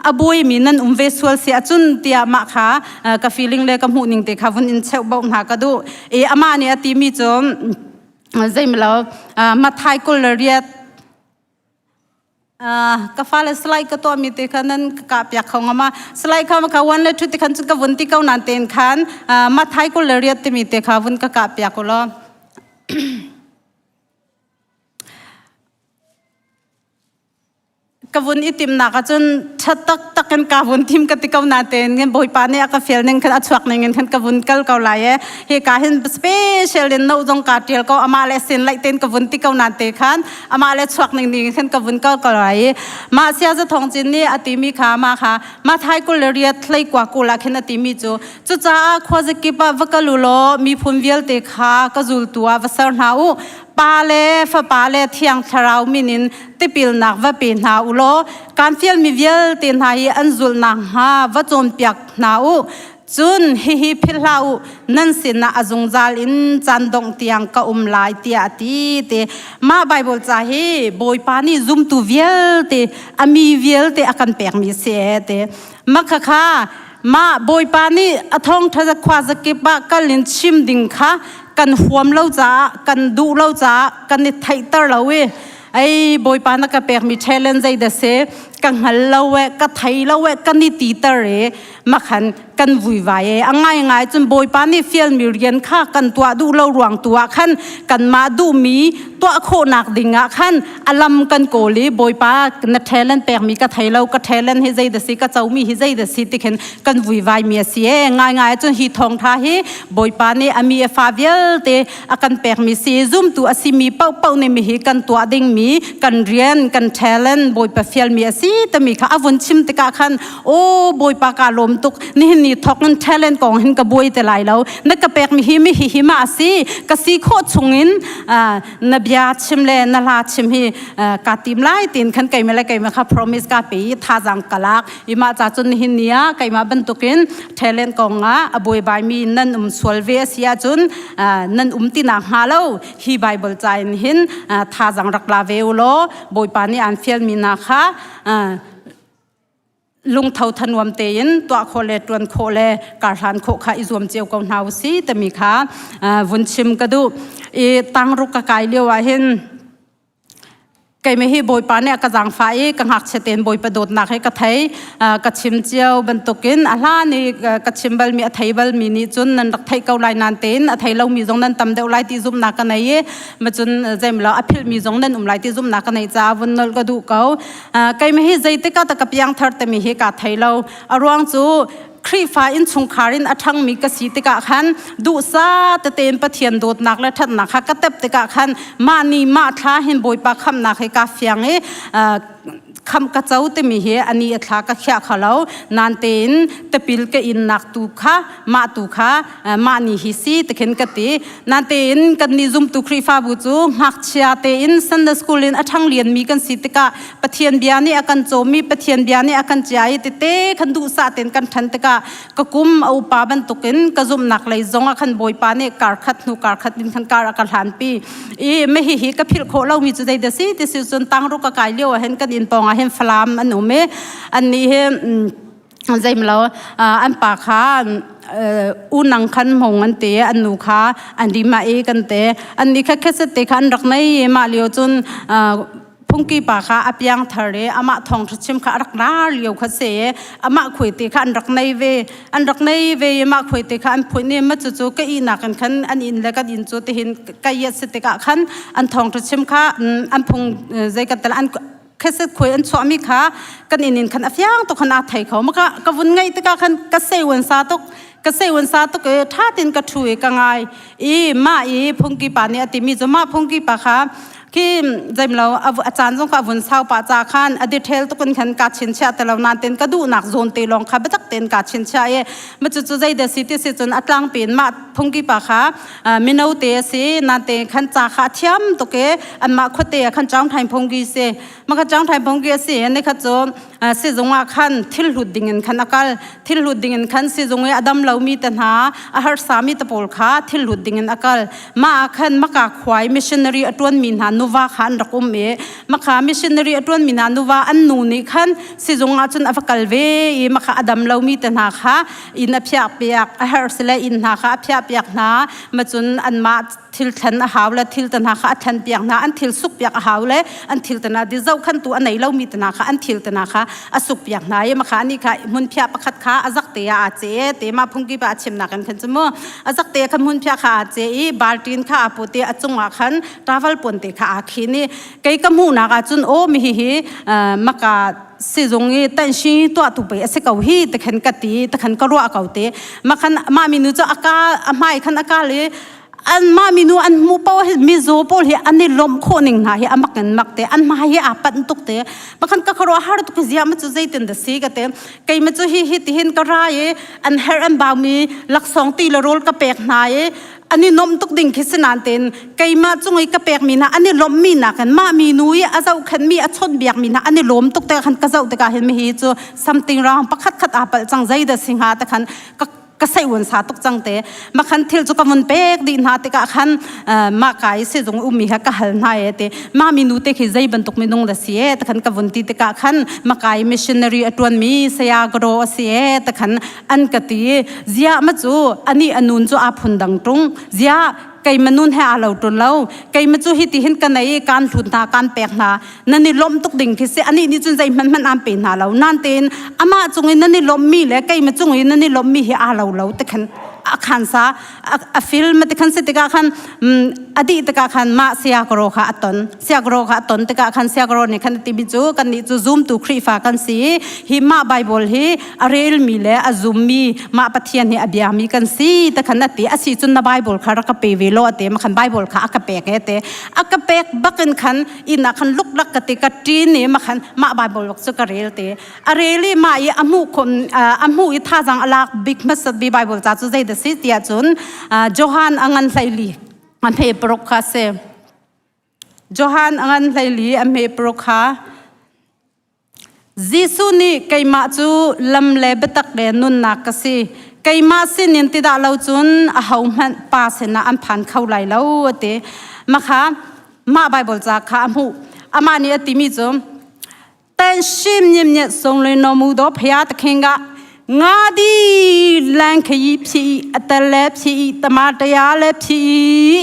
a buaimi nan um ve sual si ahcun tiah mah kha ka feeling le ka hmuhning te kha vun in cheuh bauh hna ka duh. I amah nih a timi cu zeimalo Matthai 28 Ka fale slide ka tuahmi te kha nan ka kah piak kho nga ma slide kha ka one le two te khan cun ka vun ti ko nan tein khan Mathai 28 timi te kha vun ka kah piak u law ka vun i timnak ahcun ṭha taktak in ka vun thim ka ti ko na tein Bawipa nih a ka fial ning khan a chuak ning in khan ka vun kal ko lai e hi ka hin special in no zong ka ṭial ko amah le sin laih tein ka vun ti ko na te khan amah le chuak ning ning khan ka vun kal ko lai i mah sia za thong cin nih a timi kha mah kha Mathai 28 hlei kua kul ah khin a timi cu cucaah khuazakip ah va kal u law miphun vialte kha ka zultu ah va ser hna u pa le fapa le thiang thlarau min in tipilnak va pe hna u law kaan fialmi vialte hna hi an zulh nakhnga va cawnpiak hna u Cun hihi philh hlah u, nan sinah a zungzal in caan dongh tiang ka um lai tiah a ti ti. Mah Baibal ca hi Bawipa nih zumtu vialte, a mi vialte a kan pekmi si ee ti. Mah khakha mah Bawipa nih a thawngṭha khua zakip ah kal in chim ding kha kan huam lo caah, kan duh lo caah kan i theihter lo i ei Bawipa na ka pekmi challenge zei dah si ka hngal lo e, ka thei lo e, kan i titer i makhan. kan vuivai e. A ngaingai cun Bawipa nih fialmi rian kha kan tuah duh lo ruang tu ah khan kanmah duhmi tuah khawhnak ding ah khan a lam kan kawl i Bawipa na talent pekmi ka thei lo ka talent hi zei dah si ka comi hi zei dah si ti khin kan vuivai mi a si e. Ngaingai cun hi thawngtha hi Bawipa nih a mi a fa vialte a kan pekmi si zumtu a simi paohpaoh nih mihi kan tuah dingmi kan rian kan talent Bawipa fialmi a si timi kha a vun chim tikah khan aw Bawipa ka lawm tuk nihin ni thawk in talent kong hin ka buai te lai lo na ka pekmi hi mi hi hi ma a si ka si khawh chungin na bia chim le na hla chim hi ka tim lai tin khan keimah le keimah kha promise ka pe i thazang ka lak i mah ca cun nihin ni ah keimah bantukin talent kong ah a buaibai mi nan um sual ve a si ahcun nan um ti nak hnga lo hi Bible ca in hin thazang rak la ve u law Bawipa nih aan fialmi hna kha lungtho thanuam tein tuah khawh le ṭuan khawh le karhlan khawh kha i zuam cio ko hna u si timi kha vun chim ka duh i tangruk ka kai lio ah hin Keimah hi Bawipa nih a ka zaangfah i ka ngakchia tein Bawipa dawtnak hi ka thei. Ka chim cio bantukin a hlan i ka chim balmi a thei balmi nih cun nan rak theih ko lai nain tein a thei lomi zong nan tam deuh lai ti zumhnak ka nei i macun zeimlo a philhmi zong nan um lai ti zumhnak ka nei caah vun nolh ka duh ko. Keimah hi zeitik ah dah ka piangthar timi hi kaa thei lo. A ruang cu Khrihfa innchungkhar in a ṭhangmi ka si tikah khan duhsah tete in Pathian dawtnak le ṭhatnak kha ka tep tikah khan mah ni mah thla hin Bawipa khamhnak hi kaa fiang i khamh ka co timi hi a ni a thla ka khiah kho lo nan tein tipil ka innak tu kha mah tu kha mah ni hi si tikhin ka ti nan tein kan nih zumtu Khrihfabu cu ngakchia tein Sunday school in a ṭhang lianmi kan si tikah Pathian bia nih a kan cawmmi Pathian bia nih a kan cia i tete khan duhsah tein kan ṭhan tikah ka kum a upa bantukin ka zumhnak lei zong ah khan Bawipa nih kar khat hnu kar khat in khan kar a ka hlanpi i me hihi ka philh khawh lomi cu zei dah si ti si cun tangru ka kai lio ah hin kan inn pawng ah hin Falam an um i annih hi zeimlo an pa kha unang khan hmong an ti an nu kha an rima e kan te an ni kha kheset te kha an rak nei i mah lio cun phungki pa kha a piang thar i amah thawng chim kha a rak lar lio kha se i amah khuai te kha an rak nei ve an rak nei ve i mah khuai te kha an phuih ni ma cu cu ka ihnak in khan an inn le kan inn cu tihin ka iat si tikah khan an thawng chim kha an phung zei kan tel an kheset khuai an chuahmi kha kan inn in khan a fiang tuk khan aa thei kho maka ka vun ngaih tikah khan ka sei sa tuk ka sei sa tuk i ṭha tin ka ṭhu i ka ngai i mah i phungki pa nih a timi cu mah phungki pa kha khi zeimlo a caan zong kha a vun sau pah ca khan a detail tukin khan ka chinchiah te lo nan ten ka duhnak zawn te lawng kha biatak tein ka chinchiah i ma cu cu zei da si ti si cun a tlangpi in mah phungki pa kha mino te a si nan te khan ca kha a thiam tuk i anmah khuate ah khan chaung thain phungki si ma kha chaung thain phungki a si ni kha cu sizung ah khan thil hlut ding in khan a kal thil hlut ding in khan sizung i a dam lomi te hna a harsami te pawl kha thil hlut ding in a kal mah ah khan maka khuai missionary a ṭuanmi hna nuva kha an rak um i maka missionary a ṭuanmi hna nuva an nu nih khan sizung ah cun a va kal ve i maka a dam lomi te hna kha inn a phiah piak a herh sile inn hna kha a phiah piak hna macun anmah thil thlen a hau le thil te hna kha a thlen piak hna an thil suk piak a hau le an thil te hna di zohkhan tu a nei lomi te hna kha an thil te hna kha a suk piak hna i makha ani kha hmunphiah pakhat kha a zak te ah aa ce te ma phungki pa a chimnak in khan cu mu a zak te khan hmunphiah kha aa ce i baltin kha a pu te a cungah khan travel puan te kha aa khin i kei ka hmuhnak ah cun aw mi hi hi maka sizung i tanshi tuah tu pe a si ko hi te khan ka ti te khan ka ruah ko te makhan ma minu cu aka a hmai khan aka le an mah minu an hmuh paoh hi mizaw pawl hi an i lawmh khawh ning hna hi a mak in mak te an hmai hi aa panh tuk te pakhan ka khuaruah har tuk zia ma cu zeitin da si ka te kei ma cu hi hi tihin ka ra i an herh an bau mi laksawng ti le rawl ka pek hna i an i nomh tuk ding khi sinan ten keimah cung i ka pek mi hna an i lawmh mi nakin mah mi nu i a zohkhenh mi a chawnhbiak mi hna an i lawm tuk te khan ka zoh tikah hin mi hi cu something wrong pakhat khat aa palh cang zei dah si hnga te khan ka ka seiuan sa tuk cang te makhan thil cu ka vun pek dih hna tikah khan mah ka i sizung ummi kha ka hal hna e te mah mi nu te khi zei bantuk minung da si e takhan ka vun ti tikah khan makai missionary a tuan mi saya gro a si e takhan an ka ti zia ma cu ani anun cu a phun dang tung zia. Keima nun he aa lo ṭun lo. Keima cu hiti hin ka nei i kaan hlut hna, kaan pek hna. Nan i lawmh tuk ding khi si. Anih nih cun zeihmanh hmanh aan pe hna lo. Nan tein amah cung i nan i lawmhmi le keima cung i nan i lawmhmi hi aa lo lo ti khan a khan sa a film ti khan si tikah khan a dih tikah khan mah siakro kha a ton. Siakro kha a ton tikah khan siakro nih khan a timi cu kannih cu zumtu Khrihfa kan si i hi mah Bible hi a relmi le a zummi mah Pathian hi a biami kan si te khan a ti. A si cun na Bible kha rak ka pe ve law a ti. Ma khan Bible kha a ka pek e te. A ka pek bakin khan inn ah khan luklak ka ti ka ṭin i ma khan mah Bible bak cu ka rel te. A rel i mah i a hmuh khom a hmuh i thazang a lak bik hmasat bi Bible ca cu zei dah si tiah cun Johan a ngan hleili a hme paruk kha a si. Johan a ngan hleili a hme paruk kha Jesuh nih keimah cu lam le biatak le nunnak ka si. Keimah sinin ti dah lo cun ahohmanh Pa sinah an phan kho lai lo a ti. Makha mah Bible ca kha a hmuh. Amah nih a timi cu 但心念念送来那么多培养的看个ငါဒီလန်ခရီးဖြစ်အတလည်းဖြစ်တမတရားလည်းဖြစ်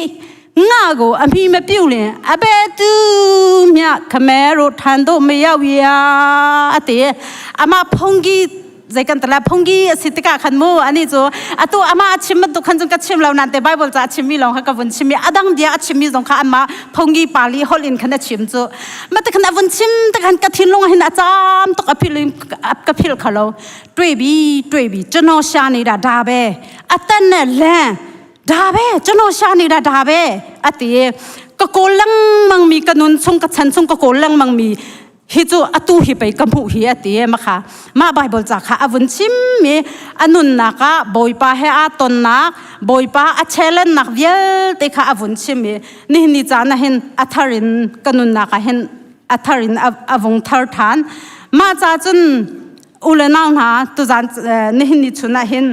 ငါကိုအမိမပြုတ်လင်အဘယ်သူမြခမဲတို့ထန်တို့မရောက်ရအတေအမဖုန်ကြီးဇေကန်တလာဖုန်ကြီးအစစ်တကခန်မိုအနိဇိုအတူအမအချင်မတုခန်ဇုံကချင်လောနန်တေဘိုင်ဘလဇာချင်မီလောခကဝန်ချင်မီအဒန်းဒီအချင်မီဇုံခအမဖုန်ကြီးပါဠိဟောလင်ခနချင်ဇိုမတခနဝန်ချင်တခန်ကထင်လုံးဟင်အချမ်တကဖိလကဖိလခလော တွေ့ပြီတွေ့ပြီကျွန်တော်ရှာနေတာဒါပဲအသက်နဲ့လမ်းဒါပဲကျွန်တော်ရှာနေတာဒါပဲအတေကကိုလန်းမงมีกนุนชงกชันชงกโกลังมังมีฮิจูอตูฮิไปกำหูฮิอเตมะค่ะมาไบเบิลจากค่ะอวุนชิมมีอนุนนักะบอยปาเฮอาตนนักบอยปาอเชเลนนักเวลเตค่ะอวุนชิมมีนี่นี่จานะเห็นอัทรินกนุนนักเห็นอัทรินอวงทารทานมาจาจน U le nau hna tuzan nihin ni chun ah hin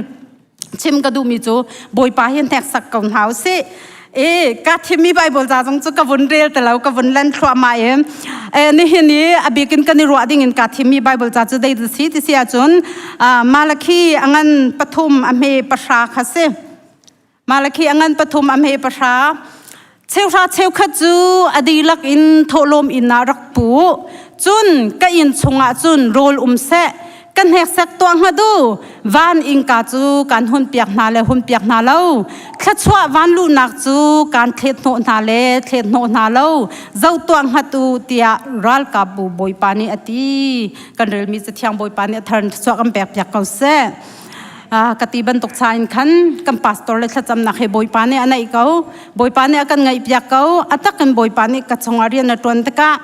chim ka duhmi cu Bawipa hi hneksak ko hna usih. E ka thimmi Bible ca zong cu ka vun rel te lo ka vun len thluahmah i e, nihin i a bikin kan i ruah ding in ka thimmi Bible ca cu zei si ti si ahcun Malakhi a ngan pathum a hme pahra kha si. Malakhi a ngan pathum a hme pahra. Cheuhra cheukhat cu a dihlak in thawhlawm inn ah rak pu. Cun ka inn chungah cun rawl um seh. Ka hneksek tuah hnga du. Van innka cu kan hun piak hna le hun piak hna lo. Thluachuah van luhnak cu kan thlet hnawh hna le thlet hnawh hna lo. Zoh tuah hngat u tiah ralkapbu Bawipa nih a ti. Kan relmi Cathiang Bawipa nih a thar in thluachuah kan pek piak ko seh. Ka ti bantuk cha in khan kan pastor le thlacamnak he Bawipa nih a naih ko. Bawipa nih a kan ngaihpiak ko. A tak in Bawipa nih ka chungah rian a ṭuan tikah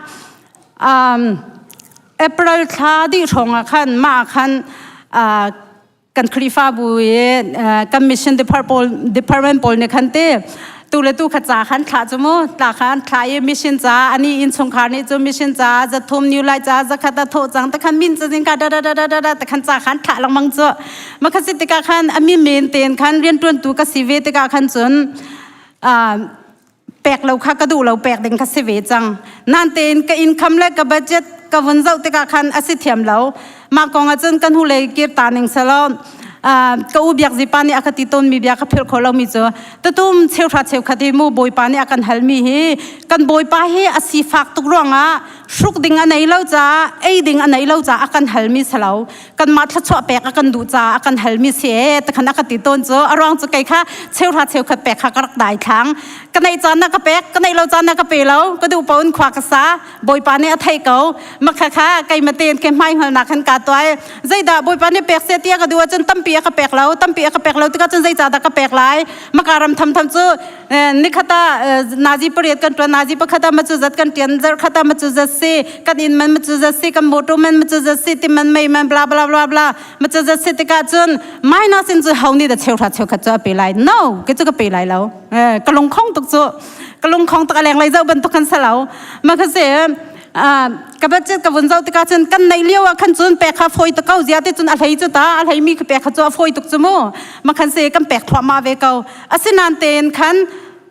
um, April thla dih hrawng ah khan mah khan uh, kan Khrihfabu i kan mission department pawl nih khan te tu le tu kha ca khan thlah cu mu tla khan thla i mission ca ani inn chungkhar nih cu mission ca zathum new light ca zakhat a thawh cang te khan min cazin ka da da da da da da te khan ca khan thlah lengmang cu ma kha si tikah khan ami men ten khan riantuan tu ka si ve tikah khan cun pek lo kha ka duh lo pek ding ka si ve cang nan tein ka income le ka budget ka vun zoh tikah khan a si thiam lo mah kong ah cun kan hu lei kir ta ning selaw ka u biak zipa nih a ka ti tawn mi bia ka philh kho lo mi cu tutum cheuhra cheukhat hi mu bawipa nih a kan hal mi hi kan bawipa hi a sifak tuk ruangah hruk ding a nei lo caah ei ding a nei lo caah a kan hal mi selo kanmah thluachuah pek a kan duh caah a kan halmi si e takhan a ka ti tawn cu a ruang cu kei kha cheuhra cheukhat pek kha ka rak dai thlang ka neih caan na ka pek ka neih lo caan na ka pe lo ka duh paun khua ka sa bawipa nih a theih ko makha kha kei maten ke hmai hngalnak khan ka tuai zeidah bawipa nih pek se tia ka duh ahcun tampi a ka pek lo tampi a ka pek lo tikah cun zeicah dah ka pek lai maka ram tham tham cu nikhata nazi pariat kan tuan nazi pakhat ah macu zat kan tian zarh khat ah macu zat si kan inn man macu zat si kan motor man macu zat si ti man mei man bla bla bla bla macu zat si tikah cun minus in cu ho nih da cheuhra cheukhat cu a pe lai no ke cu ka pe lai lo ka lungkhong tuk cu ka lungkhong tuk a leng lei zoh bantuk kan sa lo ma kha se ka budget ka vun zoh tikah cun kan neih lio ah khan cun pek kha fawi tuk ko zia te cun a hlei cu ta a hlei mi ka pek kha cu a fawi tuk cu mu ma khan se kan pek thluahmah ve ko asinain tein khan.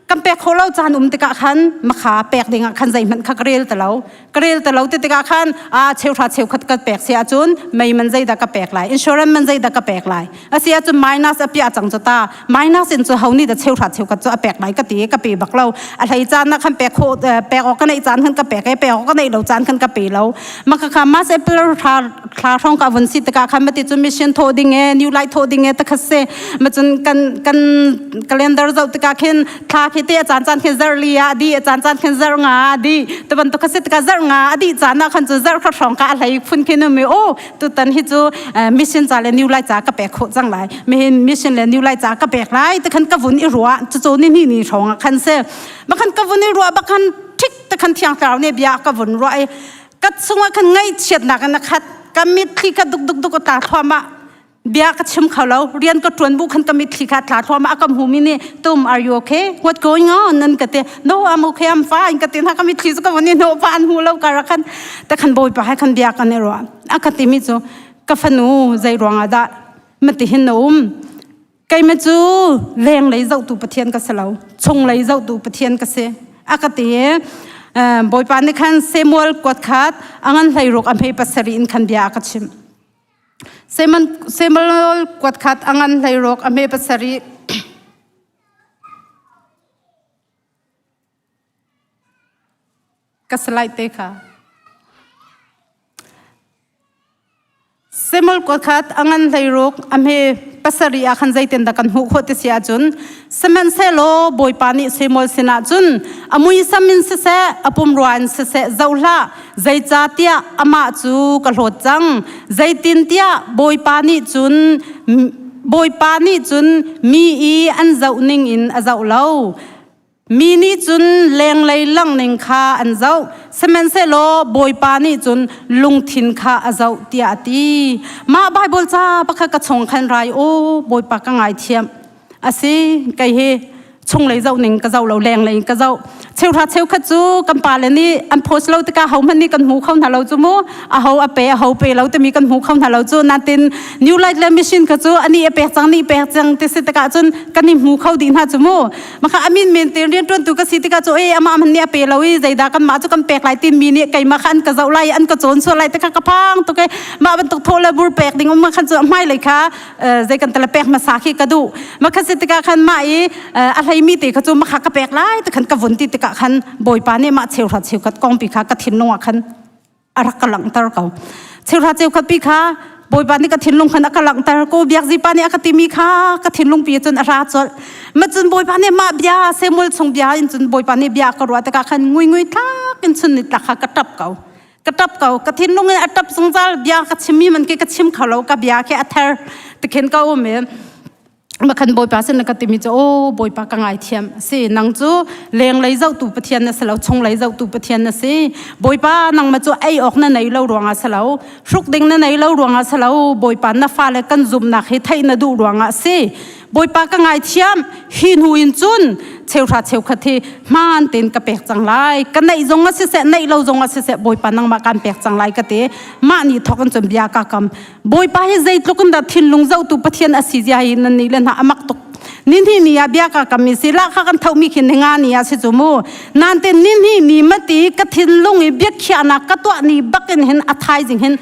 Kan pek kho lo caan um tikah khan makha pek ding ah khan zeihmanh kha ka rel ti lo. Ka rel ti lo ti tikah khan a cheuhra cheukhat ka pek si ahcun mei man zeidah ka pek lai, insurance man zeidah ka pek lai. Asi ahcun minus a piah cang cu ta. Minus in cu ho nih dah cheuhra cheukhat cu a pek lai ka ti ka pe bak lo. A hlei caan ah khan pek khawh pek awk ka neih caan khan ka pek i pek awk ka neih lo caan khan ka pe lo. Maka kha mas April thla thla hrawng ka vun si tikah khan mati cun mission thawh ding e new light thawh ding e takhat se ma cun kan kan calendar zoh tikah khin thla khi te a caan caan khin zarh li ah di a caan caan khin zarh nga ah di te bantuk kha si tikah zarh nga a dih caan ah khan cu zarh khat hrawng ka a hlei phun khin um i o tutan hi cu mission ca le new light ca ka pek khawh cang lai mihin mission le new light ca ka pek lai te khan ka vun i ruah cu ni ni ni hrawng ah khan se ma khan ka vun i ruah ba khan thik te khan thiang thlarau ne bia ka vun ruah i ka chungah khan ngaihchiatnak in a khat ka mitthli ka duk duk duk a tla thluahmah bia ka chim kho lo rian ka ṭuan bu khan ka mitthli kha tla thluahmah a ka hmumi nih tum are you okay what going on nan ka ti no I'm okay I'm fine ka ti hna ka mitthli cu ka vun i hnawh pa an hmu lo kar khan ta khan bawipa he khan bia kan i ruah a ka timi cu ka fanu zei ruangah dah mati hin na um Keimah cu lenglei zohtu Pathian ka si lo, chunglei zohtu Pathian ka si. A ka ti i Bawipa nih khan Samuel kuat khat a ngan hleiruk a hmei pasarih in khan bia a ka chimh. Samuel kuat khat a ngan hleiruk a hmei pasarih ka slide te kha. Samuel kuakhat a ngan hleiruk a hme pasarih ah khan zeitin dah kan hmuh khawh ti si ahcun sihmanhsehlaw Bawipa nih Samuel sinah cun a muisam in siseh a pumrua in siseh zoh hlah zeicahtiah amah cu ka hlawt cang zeitintiah Bawipa nih cun Bawipa nih cun mi i an zoh ning in a zoh lo Mi nih cun lenglei langhning kha an zoh, sihmanhsehlaw Bawipa nih cun lungthin kha a zoh tiah a ti. Mah Baibal ca pakhat ka chung khan rai aw Bawipa ka ngaithiam. A si, kei hi chunglei zoh ning ka zoh lo lenglei in ka zoh. Cheuhra cheukhat cu kan pale nih an post lo tikah hohmanh nih kan hmu kho hna lo cu mu. A ho a pe a ho pe lo timi kan hmu kho hna lo cu. Natin New Light le Mission kha cu ani a pek cang ni pek cang ti si tikah cun kan i hmu kho dih hna cu mu. Maka amin men te rian tuan tu ka si tikah cu e amah man nih a pe lo i zeidah kan mah cu kan pek lai tin mi nih keimah kha an ka zoh lai an ka cawn sual lai te kha ka phang tuk e mah bantuk thaw le bur pek ding um khan cu hmai lei kha zei kan tala pek hmasa khi ka duh ma kha si tikah khan mah i a hlei mi te kha cu makha ka pek lai te khan ka vun ti tikah khan bawipa nih mah cheuhra cheukhat kongpi kha ka thinlung ah khan a rak ka langhter ko cheuhra cheukhat pi kha bawipa nih ka thinlung khan a ka langhter ko biakzipa nih a ka timi kha ka thinlung pi cun a ra colh ma cun bawipa nih mah bia Samuel chung bia in cun bawipa nih bia ka ruah tikah khan ngui ngui tlak in chun ni tlak kha ka tap ko ka tap ko ka thinlung in a tap zungzal bia ka chimmi man ke ka chim kho lo ka bia ke a ther tikhin ka um i makhan bawipa sin ka timi cu aw bawipa ka ngaithiam si nang cu lenglei zohtu pathian na si lo chunglei zohtu pathian na si bawipa nang ma cu ei awk na nei lo ruangah si lo hruk ding na nei lo ruangah si lo bawipa na fale kan zumhnak hi theih na duh ruangah si bawipa ka ngaithiam hi hnu in cun cheuhra cheukhat hi hmaan tein ka pek cang lai ka neih zong a siseh neih lo zong a siseh bawipa nangmah kaan pek cang lai ka ti mah ni thawk in cun bia ka kam Bawipa hi zeitluk in dah thinlung zohtu Pathian a si zia hi nan nih le hna amak tuk. Ninhi ni ah bia ka kam mi si la kha kan thomi khi ninga ni ah si cu mu. Nan te ninhi ni mati ka thinlung i biakhiahnak ka tuah ni bakin hin a thaizing hin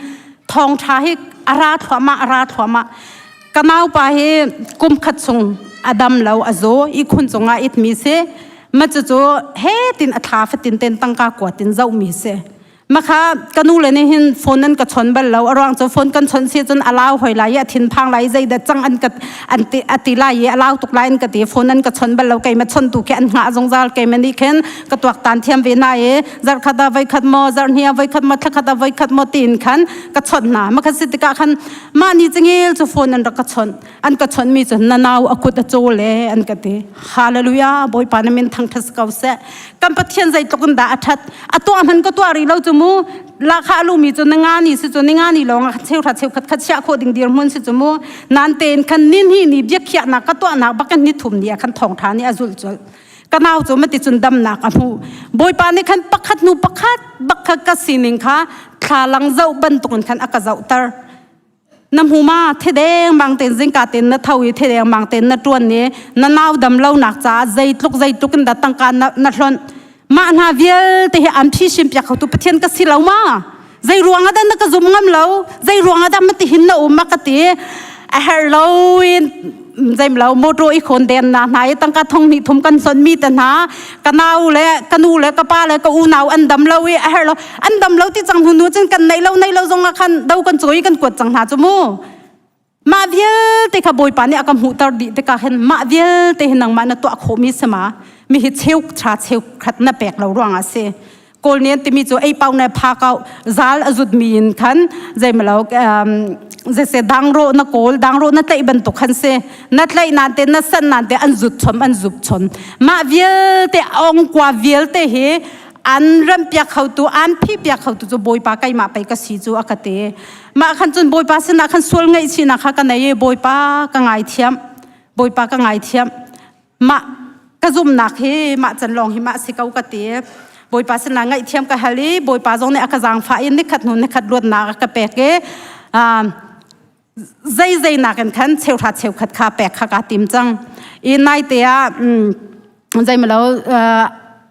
thawngtha hi a ra thluahmah a ra thluahmah. Ka naupa hi kum khat chung a dam lo a zaw i khun cungah it mi si. Ma cucu he tin a thla fatin ten tangka kuatin zoh mi si. Makha ka nu le nih hin phone an ka chon bal lo a ruang cu phone kan chon si cun a lau hoi lai i a thin phang lai i zeidah cang an ka an ti a ti lai i a lau tuk lai an ka ti phone an ka chon bal lo keimah chon tu khi an hngah zungzal keimah nih khin ka tuaktan thiam ve na i zarhkhat ah voikhat maw zarhhnih ah voikhat maw thlakhat ah voikhat maw tiin khan ka chawnh hna makha si tikah khan mah ni cangel cu phone an rak ka chawnh an ka chawnh mi cu na nau a kut a cawl e an ka ti hallelujah bawipa na min thangthat ko seh kan pathian zeitluk in dah a that a tuah hman ka tuah rih lo cu mu lakha alu mi cu na nga ni si cu ni nga ni lawng ah cheuhra cheukhat kha chiah khawh ding dirhmun si cu mu nan tein khan nin hi ni biakhiahnak ka tuahnak bakin ni thum ni ah khan thawngtha nih a zulh colh ka nau cu mati cun damnak a hmu bawipa nih khan pakhat hnu pakhat bak kha ka sining kha thlalang zoh bantukin khan a ka zohter. Na hmu ma thedeng mang ten zingka ten na tho i thedeng mang ten na tuan ni na nau dam lo nak caah zeitluk zeitluk in da tangka na, na hlonh. Mah hna vialte hi an phi sim piak khotu Pathian ka si lo ma? Zei ruang ah dah na ka zum ngam lo? Zei ruang ah dah mati hin na um ma ka ti? A herh lo in zeim lo motor i khawn den na hna i tangka thong hnih thum kan son mi te hna ka nau le ka nu le ka pa le ka unau an dam lo i a herh lo an dam lo ti cang hnu nu cun kan nei lo nei lo zong ah khan do kan cawi kan kuat cang hna cu mu mah vialte kha bawipa nih a ka hmuhter dih tikah hin mah vialte hi nangmah na tuah khawhmi si ma mi hi cheu cha cheu khat na pek lo ruangah si kawl nih an timi cu ei pau ne pha kau zal a zut mi in khan zeimalo zeise dangro na kawl dangro na tlaih bantuk khan si na tlaih nan te na san nan te an zut chom an zup chom mah vialte ong kwa vialte hi an ram piak khotu an phi piak khotu cu bawipa keimah pei ka si cu a ka ti mah khan cun bawipa sinah khan sual ngaihchihnak kha ka nei i bawipa ka ngaithiam bawipa ka ngaithiam mah ka zumhnak hi mah can lawng hi mah si ko ka ti bawipa sinah ngaihthiam ka hal i bawipa zong nih a ka zaangfah i nikhat hnu nikhat luatnak a ka pek i zei zei nakin khan cheuhra cheukhat kha pek kha ka tim cang i naite ah zeimalo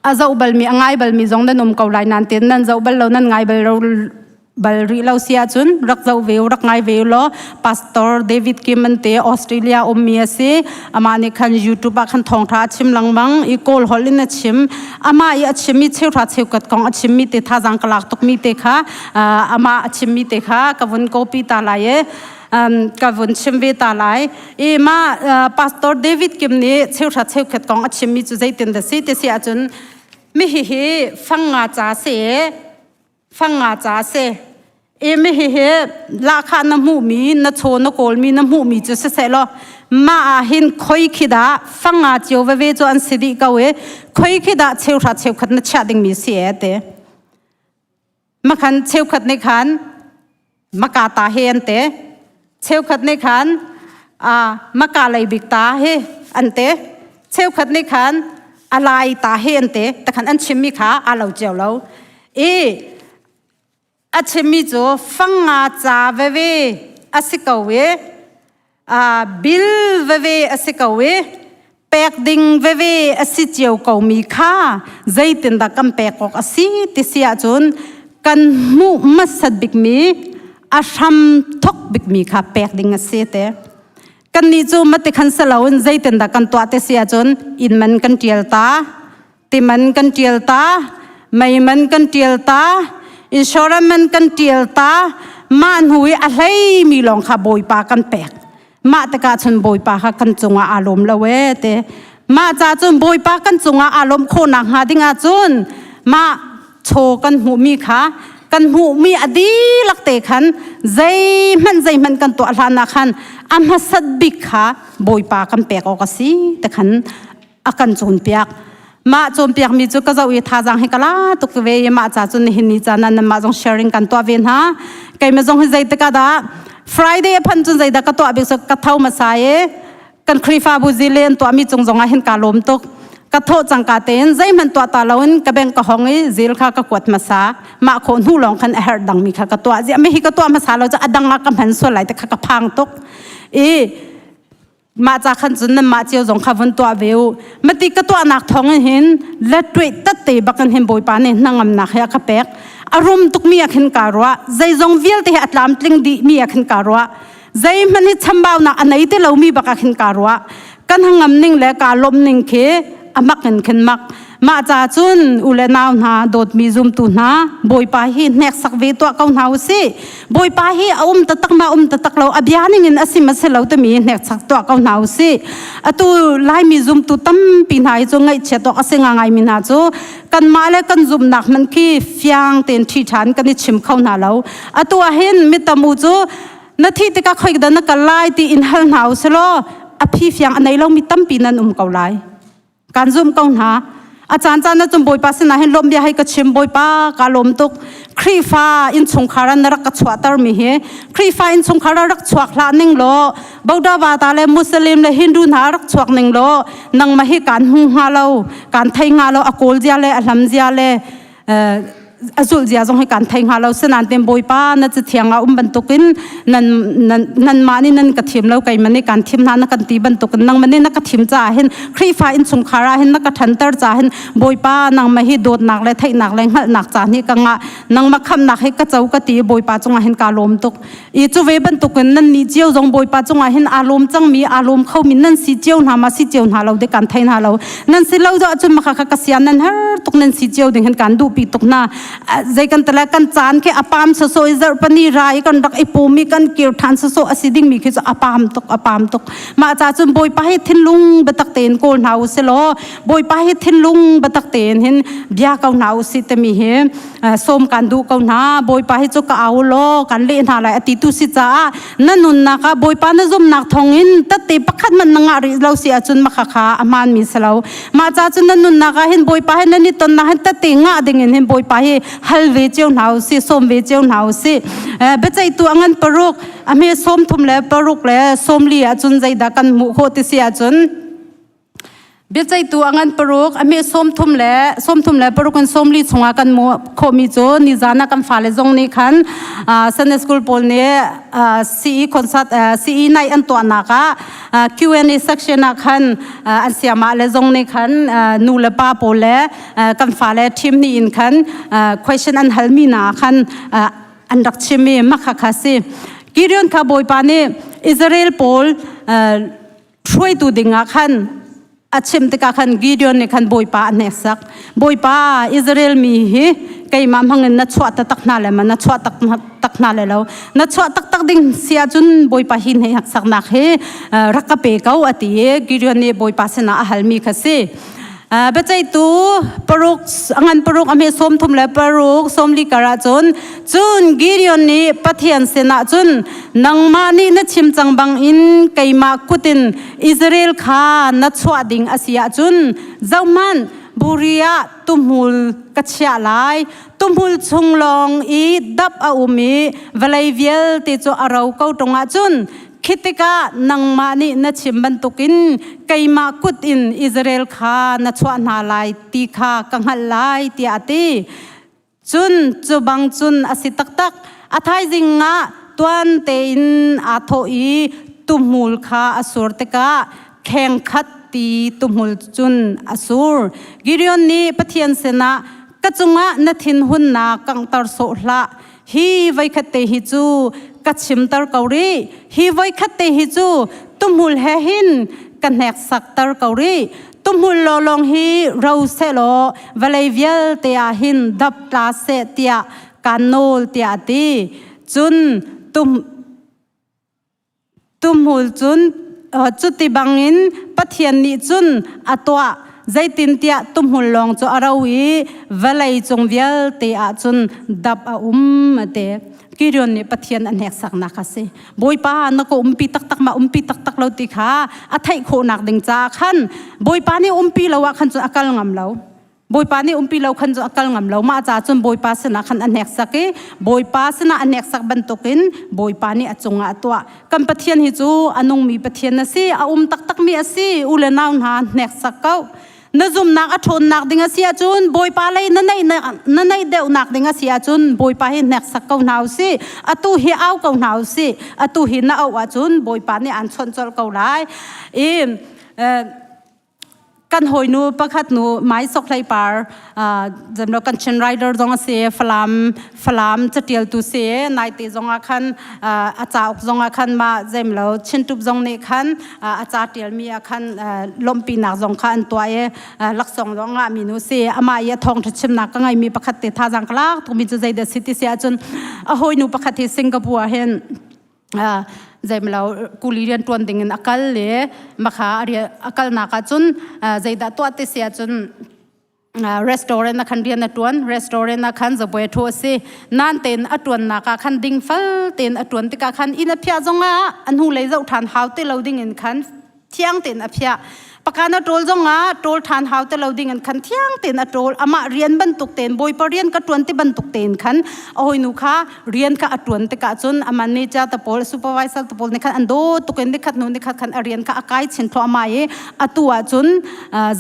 a zoh balmi a ngai balmi zong nan um ko lai nan tin nan zoh bal lo nan ngai bal lo bal rih lo si ahcun rak zoh ve rak ngai ve law Pastor David Kim an te Australia ummi a si amah nih khan YouTube ah khan thawngtha a chim lengmang i kawl holh in a chim amah i a chimmi cheuhra cheukhat kong a chimmi te thazang ka lak tukmi te kha amah a chimmi te kha ka vun copy ta lai e ka vun chim ve ta lai i ma Pastor David Kim nih cheuhra cheukhat kong a chimmi cu zeitin dah si ti si ahcun mi hi hi fang nga ca si fang nga ca a si i mi hihi lahkhah na hmuhmi na chaw na kawlmi na hmuhmi cu siseh law mah ah hin khoi khi dah fang nga cio veve cu an si dih ko i khoi khi dah cheuhra cheukhat na chiah dingmi si e te makhan cheukhat nih khan maka ta he an te cheukhat nih khan maka lei bik ta he an te cheukhat nih khan a lai ta he an te takhan an chimmi kha a lo cio lo i a chimmi cu fanga ca veve a si ko i bil veve a si ko i pek ding veve a si cio ko mi kha zeitindah kan pek awk a si ti si ahcun kan hmuh hmasat bikmi a hram thok bikmi kha pek ding a si te kannih cu mate khan saloin zeitindah kan tuah te si ahcun inn man kan tial ta ti man kan tial ta mei man kan tial ta insurance man kan tial ta mah hnu i a hlei mi lawng kha bawipa kan pek mah tikah cun bawipa kha kan cungah aa lawm lo e te mah ca cun bawipa kan cungah aa lawm khawh nak hnga ding ah cun mah chaw kan hmuhmi kha kan hmuhmi a dihlak te khan zeihmanh zeihmanh kan tuah hlan ah khan a hmasat bik kha bawipa kan pek awk a si te khan a kan cawnpiak mah cawnpiakmi cu ka zoh i thazaang hi ka la tuk ve i mah ca cun nihin ni caan ah nanmah zong sharing kan tuah ve hna keimah zong hi zeitik ah dah Friday a phanh cun zeidah ka tuah bik cu ka tho hmasa i kan Khrihfabu zile an tuahmi cung zong ah hin kaa lawm tuk ka thawh cangka tein zeihmanh tuah ta loin ka bank ka hong i zil kha ka kuat hmasa mah khawh hnu lawng khan a herh dangmi kha ka tuah ziah mi hi ka tuah hmasa lo cu a dang ah ka hman sual lai te kha ka phang tuk i mah ca khan cun nan mah cio zong kha vun tuah ve u mati ka tuahnak thawng in hin lettuih tatte bakin hin bawipa nih hnangamnak he a ka pek a rum tukmi ah khin kaa ruah zeizong vialte he a tlamtling dih mi ah khin kaa ruah zeihmanh hi chambaunak a nei ti lomi bak ah khin kaa ruah kan hangam ning le kaa lawm ning khi a mak in khin mak mah ca cun u le nau hna dawtmi zumtu hna bawipa hi hneksak ve tuah ko hna u sih bawipa hi a um taktak ma um taktak lo a bia ning in a sim a si lo timi hneksak tuah ko hna u sih atu laimi zumtu tampi hna hi cu ngaihchiat awk a si ngai mi hna cu kanmah le kan zumhnak hmanh khi fiang tein ṭhi ṭhan kan i chim kho hna lo atu ah hin mi tam u cu na thih tikah khoi dah na kal lai ti in hal hna u selaw a phi fiang a nei lomi tampi nan um ko lai kan zum ko hna a caan caan na cun bawipa sinah hin lawm bia hei ka chim bawipa ka lawm tuk Khrihfa innchungkhar ah na rak ka chuahter mi hi Khrihfa innchungkhar ah rak chuak hlah ning law Boda Vata le Muslim le Hindu hna rak chuak ning law nangmah hi kan hmu hnga lo kan thei hnga lo a kawl zia le a hlam zia le. a zulh zia zong hi kan thei hnga lo sinain tem Bawipa na cathiang ah um bantukin nan nan nanmah nih nan ka thim lo keimah nih kan thim hna na kan ti bantukin nangmah nih na ka thim caah hin Khrihfa innchungkhar ah hin na ka ṭhanter caah hin Bawipa nangmah hi dawtnak le theihnak le hngalhnak ca nih ka ngah nangmah khamnak hi ka co ka ti Bawipa cungah hin kaa lawm tuk i cu ve bantukin nan nih cio zong Bawipa cungah hin aa lawm cangmi aa lawm khomi nan si cio hna ma si cio hna lo de kan thei hna lo nan si lo ahcun maka kha ka sia nan har tuk nan si cio ding hin kan duhpi tuk hna zei kan tala kan caan khi apam soso i zarh pani ra i kan rak i pum i kan kir than soso asi dingmi khi cu apam tuk apam tuk mah ca cun Bawipa hi thinlung biatak tein kawl hna u si law Bawipa hi thinlung biatak tein hin bia ko hna u si timi hi sawm kan duh ko hna Bawipa hi cu ka au law kan leh hna lai a ti tu si caah na nunnak ah Bawipa na zumnak thawngin tatte pakhat man na ngah rih lo si ahcun makha kha a hmaan mi si lo mah ca cun na nunnak ah hin Bawipa hi nan i tonnak hin tatte ngah ding in hin Bawipa hi hal ve cio hna u si sawm ve cio hna u si biaceihtu a ngan paruk a hme 36 le 40 ahcun zeidah kan hmuh khawh ti si ahcun Biaceihtu a ngan paruk a hme 30 le 36 in 40 chungah kan hmuh khawhmi cu nizan ah kan fale zong nih khan Sunday school pawl nih CE concert CE night an tuahnak ah Q&A section ah khan an siamah le zong nih khan nu le pa pawl le kan fale team nih in khan question an halmi hna khan an rak chim i makha kha si. Gideon kha Bawipa nih Israel pawl hruaitu dingah khan a chim tikah khan Gideon nih khan Bawipa a hneksak. Bawipa Israel mi hi keimah hmangin na chuah taktak hna le ma na chuah tak tak hna le lo na chuah taktak ding si ahcun Bawipa hi hneksaknak hi rak ka pe ko a ti i Gideon nih Bawipa sinah a halmi kha si. Biaceihtu paruk a ngan paruk a hme 36 40 kar ah cun cun Gideon nih Pathian sinah cun nangmah nih na chim cang bangin keimah kut in Israel kha na chuah ding a si ahcun zohhmanh buri ah tuhmul ka chiah lai tuhmul chung lawng i dap a um i vawlei vialte cu a ro ko ṭung ahcun Khi tikah nangmah nih na chim bantukin keimah kut in Israel kha na chuah hna lai ti kha ka hngalh lai tiah a ti. Cun cu bang cun a si taktak. A thaizing ah tuan tein aa thawh i tuhmul kha a sur tikah kheng khat ti tuhmul cun a sur. Gideon nih Pathian sinah ka cungah na thinhunnak kanghter sawh hlah. Hi voikhat te hi cu ka chimter ko rih. Hi voikhat te hi cu tuhmul he hin ka hneksakter ko rih. Tuhmul lawlawng hi ro sehlaw vawlei vialte ah hin dap tla seh tiah kaan nawl tiah a ti. Cun tum Tumhmul cun cuti bangin Pathian nih cun a tuah zeitintiah tumhmul lawng cu a ro i vawlei cung vialte ah cun dap a um a ti. Gideon nih Pathian a hneksaknak a si. Bawipa na ka umpi taktak ma umpi taktak lo ti kha a theih khawhnak ding caah khan Bawipa nih umpi lo ah khan cun a kal ngam lo. Bawipa nih umpi lo khan cu a kal ngam lo mah ca cun Bawipa sinah khan a hneksak i Bawipa sinah a hneksak bantukin Bawipa nih a cungah a tuah kan Pathian hi cu a nungmi Pathian a si a um taktakmi a si u le nau hna hneksak ko na zumnak a ṭhawnnak ding a si ahcun Bawipa lei na neih na neih deuhnak ding a si ahcun Bawipa hi hneksak ko hna u sih atu hi au ko hna u sih atu hi na auh ahcun Bawipa nih aan chawnh colh ko lai i kan hawinu pakhat nu Mai Sok Hlei Par zemlo kan Chin Rider zong a si Falam Falam catialtu si naite zong ah khan a cauk zong ah khan ma zemlo Chintup zong nih khan a ca tialmi ah khan lawmhpinak zong kha an tuah i laksawng zong ngah mi nu si amah i a thawngtha chimnak ka ngeimi pakhat te thazang ka lak tukmi cu zeidah si ti si ahcun a hawinu pakhat hi Singapore hin zeimlo kuli rian tuan ding in a kal le makha a kalnak ah cun zeidah tuah ti si ahcun restaurant ah khan rian a tuan restaurant ah khan zabuai thu a si nan tein a tuannak ah khan ding fal tein a tuan tikah khan inn a phiah zongah a hnu lei zoh than hau ti lo ding in khan thiang tein a phiah. Pakan a ṭawl zongah ṭawl ṭhan hau te lo ding in khan thiang tein a ṭawl. Amah rian bantuk tein Bawipa rian ka ṭuan ti bantuk tein khan a hawinu kha rian kha a ṭuan tikah cun a manager te pawl supervisor te pawl nih khan an dawt tuk in nikhat hnu nikhat khan a rian kha a kai chin thluahmah i atu ah cun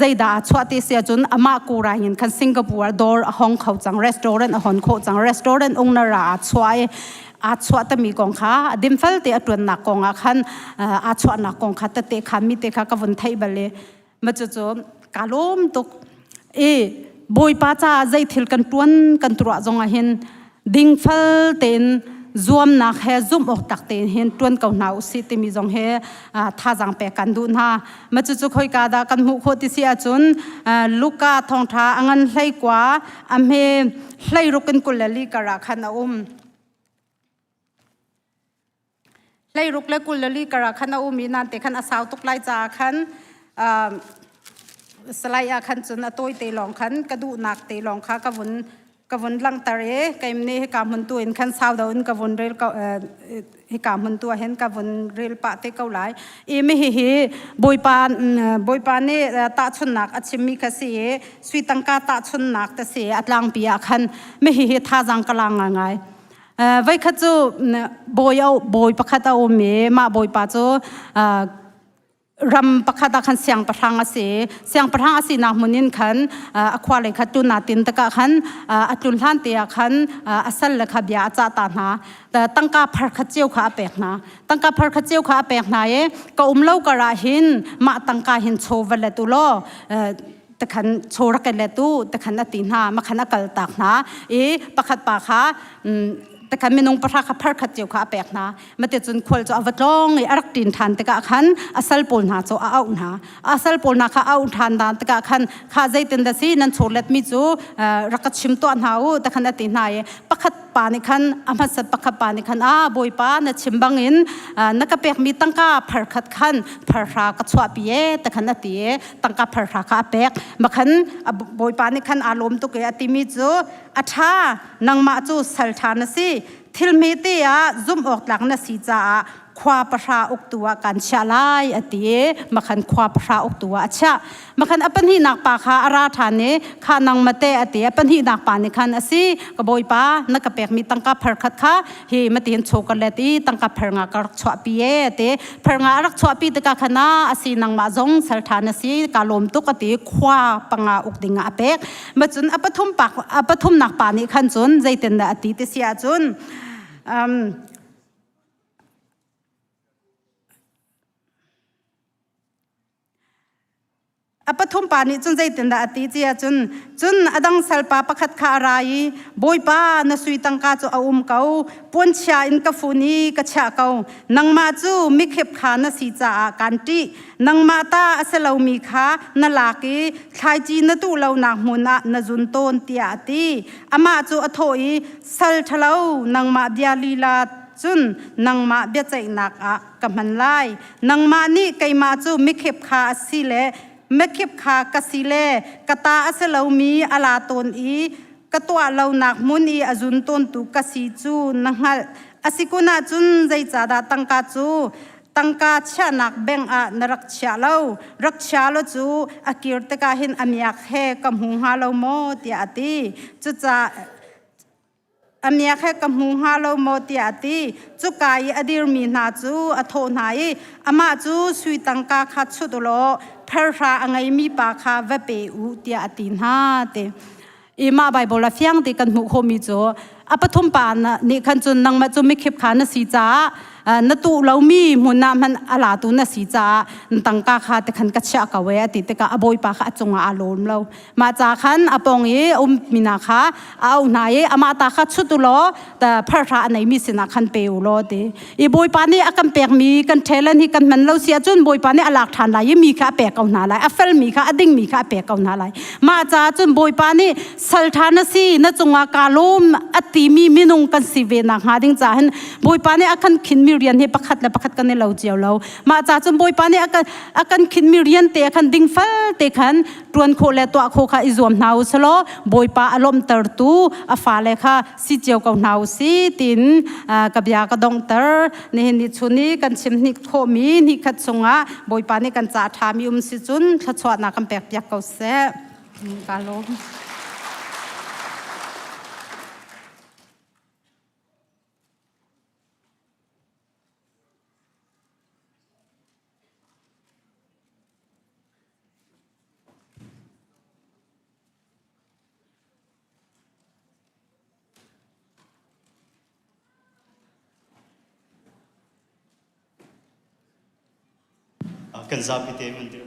zeidah aa chuah ti si ahcun amah kurai in khan Singapore dawr a hong kho cang restaurant a hon khawh cang restaurant owner ah aa chuah i aa chuah tami kong kha a dimfal te a ṭuannak kong ah khan aa chuahnak kong kha tete khan mi te kha ka vun theih bal i ma cucu ka lawm tuk i Bawipa caah zei thil kan ṭuan kan tuah zong ah hin dingfal tein zuamnak he zumh awk tak tein hin ṭuan ko hna usih timi zong he thazaang pek kan duh hna. Ma cucu khoika dah kan hmuh khawh ti si ahcun Luka thawngṭha a ngan hleikua a hme hleiruk in 24 kar ah khan a um. 16 le 24 kar ah khan a um i nan te khan a sau tuk lai caah khan salai ah khan cun a tawi te lawng khan ka duhnak te lawng kha ka vun ka vun langhter i keim nih hika hmun tu in khan sau do in ka vun rel ko hika hmun tu ah hin ka vun rel pah te ko lai i mi hi hi bawipa bawipa nih tahchunnak a chimmi kha si i sui tangka tahchunnak te si a tlangpi ah khan mi hi hi thazang ka la ngai Voikhat cu bawi bawi pakhat a um i mah bawipa cu ram pakhat ah khan siangpahrang a si. Siangpahrang a sinak hmun in khan a khua lei kha tlun aa tin tikah khan a tlun hlan te ah khan a sal le kha bia a cah ta hna. Tangka phar khat cio kha a pek hna. Tangka phar khat cio kha a pek hna i ka um lo kar ah hin mah tangka hin chaw va let u law takhan chaw rak le tu takhan a ti hna makhan a kal tak hna i pakhat pa kha takhan minung pahra kha phar khat cio kha a pek hna mate cun khual cu a va tlong i a rak ṭin ṭhan tikah khan a sal pawl hna cu a auh hna a sal pawl hna kha a auh ṭhan hna tikah khan kha zeitin dah si nan chawlet mi cu rak ka chim tuah hna u takhan a ti hna i pakhat pa nih khan a hmasat pakhat pa nih khan a bawipa na chim bangin na ka pekmi tangka phar khat khan pharhra ka chuahpi e takhan a ti i tangka pharhra kha a pek makhan bawipa nih khan aa lawm tuk i a timi cu a ṭha nangmah cu sal ṭha na si thil hmete ah zumh awk tlak na si caah khua pahra uktu ah kan chiah lai a ti i makhan khua pahra uktu ah a chiah makhan a pahnihnak pa kha a ra ṭhan i kha nang mate a ti a pahnihnak pa nih khan a si ka bawipa na ka pekmi tangka pharkhat kha hi matin chaw ka let i tangka pharnga ka rak chuahpi e ti pharnga a rak chuahpi tikah khan a asi nangmah zong sal ṭha na si ka lawm tuk a ti khua panga uk ding ah a pek ma cun a pathum pak a pathumnak pa nih khan cun zeitin dah a ti ti si ahcun um, A pathum pa nih cun zeitindah a ti ti ahcun cun a dang salpa pakhat kha a ra i Bawipa na sui tangka cu a um ko puanchia in ka fun i ka chiah ko nangmah cu mikhep kha na si caah kaan ṭih nangmah ta a si lomi kha na lak i thlaici na tuh lonak hmun ah na zun tawn tiah a ti amah cu a thawh i sal ṭhalo nangmah bia lila cun nangmah biaceihnak ah ka hman lai nangmah nih keimah cu mikhep kha a si le mikhep kha ka si le ka ta a si lomi a la tawn i ka tuah lonak hmun i a zun tawntu ka si cu na hngalh a si kun ahcun zeicahdah tangka cu tangka chiahnak bank ah na rak chiah lo rak chia lo cu a kir tikah hin a miak he ka hmu hnga lo maw tiah a ti cucaah A miak he ka hmu hnga lo maw tiah a ti. Cuka i a dirmi hna cu a thawh hna i amah cu sui tangka kha chut u law pherhra a ngeimi pa kha va pe u tiah a ti hna ti. I mah Baibal a fiang ti kan hmuh khawhmi cu a pathum pa nih khan cun nangmah cu mikhip kha na si caah na tuh lomi hmun ah hmanh a latu na si caah tangka kha te khan ka chiah ko e a ti tikah a bawipa kha a cungah aa lawm lo. Mah ca khan a pawng i a ummi hna kha a auh hna i amah ta kha chut u law pharhra a neimi sinah khan pe u law ti. I Bawipa nih a kan pekmi kan talent hi kan hman lo si ahcun Bawipa nih a lak ṭhan lai i mi kha a pek ko hna lai. A felmi kha a dingmi kha a pek ko hna lai. Mah caah cun Bawipa nih sal ṭha na si na cungah kaa lawm a ti. timi minung kan si ve nak hnga ding ca hin Bawipa nih a kan khinmi rian hi pakhat le pakhat kan i lo cio lo. Mah ca cun Bawipa nih a kan khinmi rian te khan dingfel te khan ṭuan khawh le tuah khawh kha i zuam hna u selaw Bawipa a lawmhtertu a fale kha si cio ko hna u si tiin ka bia ka donghter. Nihin ni chun i kan chim hnik khawhmi hnikhat chungah Bawipa nih kan ca ṭhami um si cun thluachuahnak kan pekpiak ko seh. Ka lawm. Kan zapi te man dir.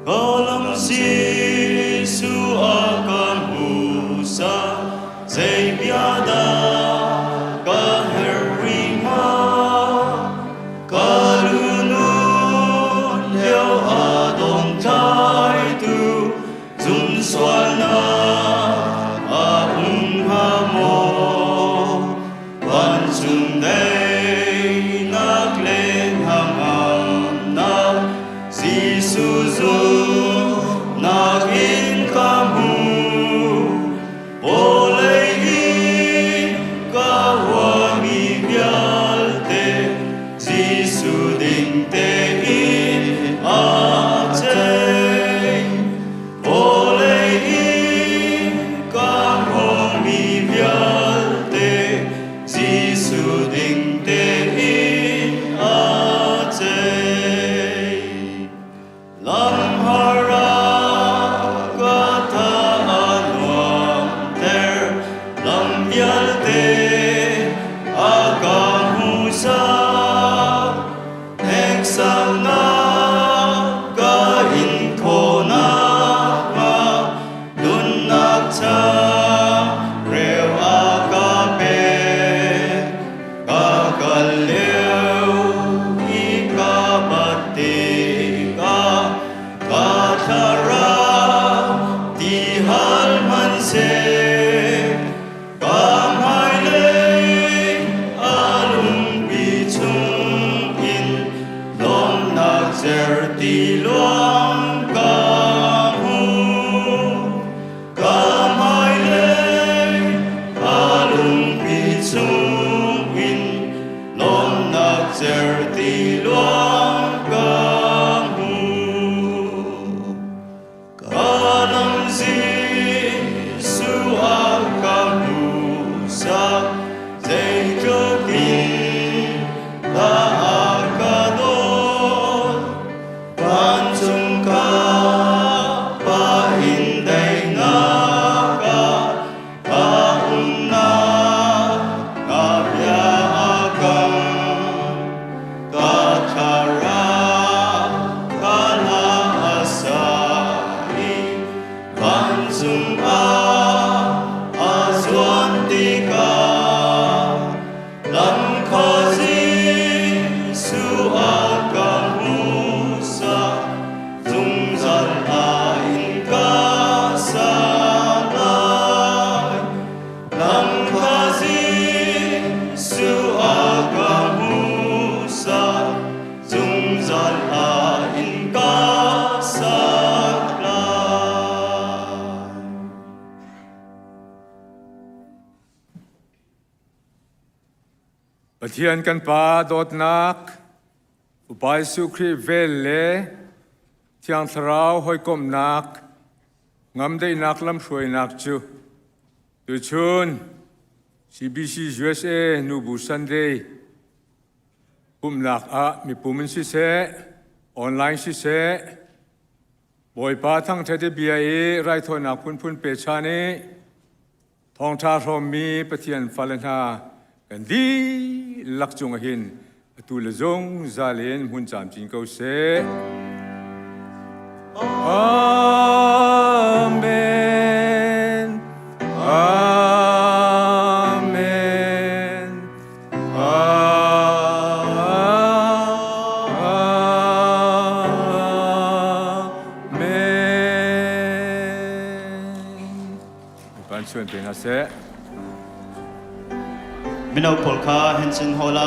Kalam Jesu a kan husa zei bia dah ka her ri hnga ka lunu lio a dong tlai tu zum sualnak a um hnga maw vancung daihnak le hnangamnak Jesuh zumhnak in ka hmu vawlei i ka huami vialte Jesuh ding tein a ceih Vawlei i ka hmuhmi vialte Jesuh ding tein a ceih. Lamhar ah ka tha a nuamter, lam vialte a ka hmuhsak. Hneksaknak ka in khawhnak hnga nunnak ca reu a ka pek. Ka kal lio i ka bat tikah ka thlarau ti hal hmanhseh Ka hmailei a lungpi chungin lawmnak certi luang ka hmu. Ka hmailei a lungpi chungin lawmnak certi luang ka hmu. Ka lam Jesuh a ka hmuhsak, zeitluk in dah a ka dawt. Vancung ka Pa in daihnak ah ka umnak ka bia a kam. Ka thlarau ka hla a sa i vancung ah a zuan tikah lam kha Jesuh a ka hmuhsak zungzal a in ka sa lai. Lam kha Jesuh a ka hmuhsak, zungzal a in ka sak lai. Pathian kan Pa dawtnak, Upa Jesuh Khrih vel le Thiang Thlarau hawikomhnak, ngamdaihnak lamhruainak cu tuchun CBC USA Nubu Sunday pumhnak ah mipum in siseh, online siseh, Bawipa thangṭhat i bia i raithawinak phunphun pechan i Thawngṭha hrawmmi Pathian fale hna kan dihlak cungah hin atu le zungzal in hmun camcin ko seh. Amen. Amen. Amen. Bawipa in chuan pe hna seh. Mino pawl kha Henson Hall ah.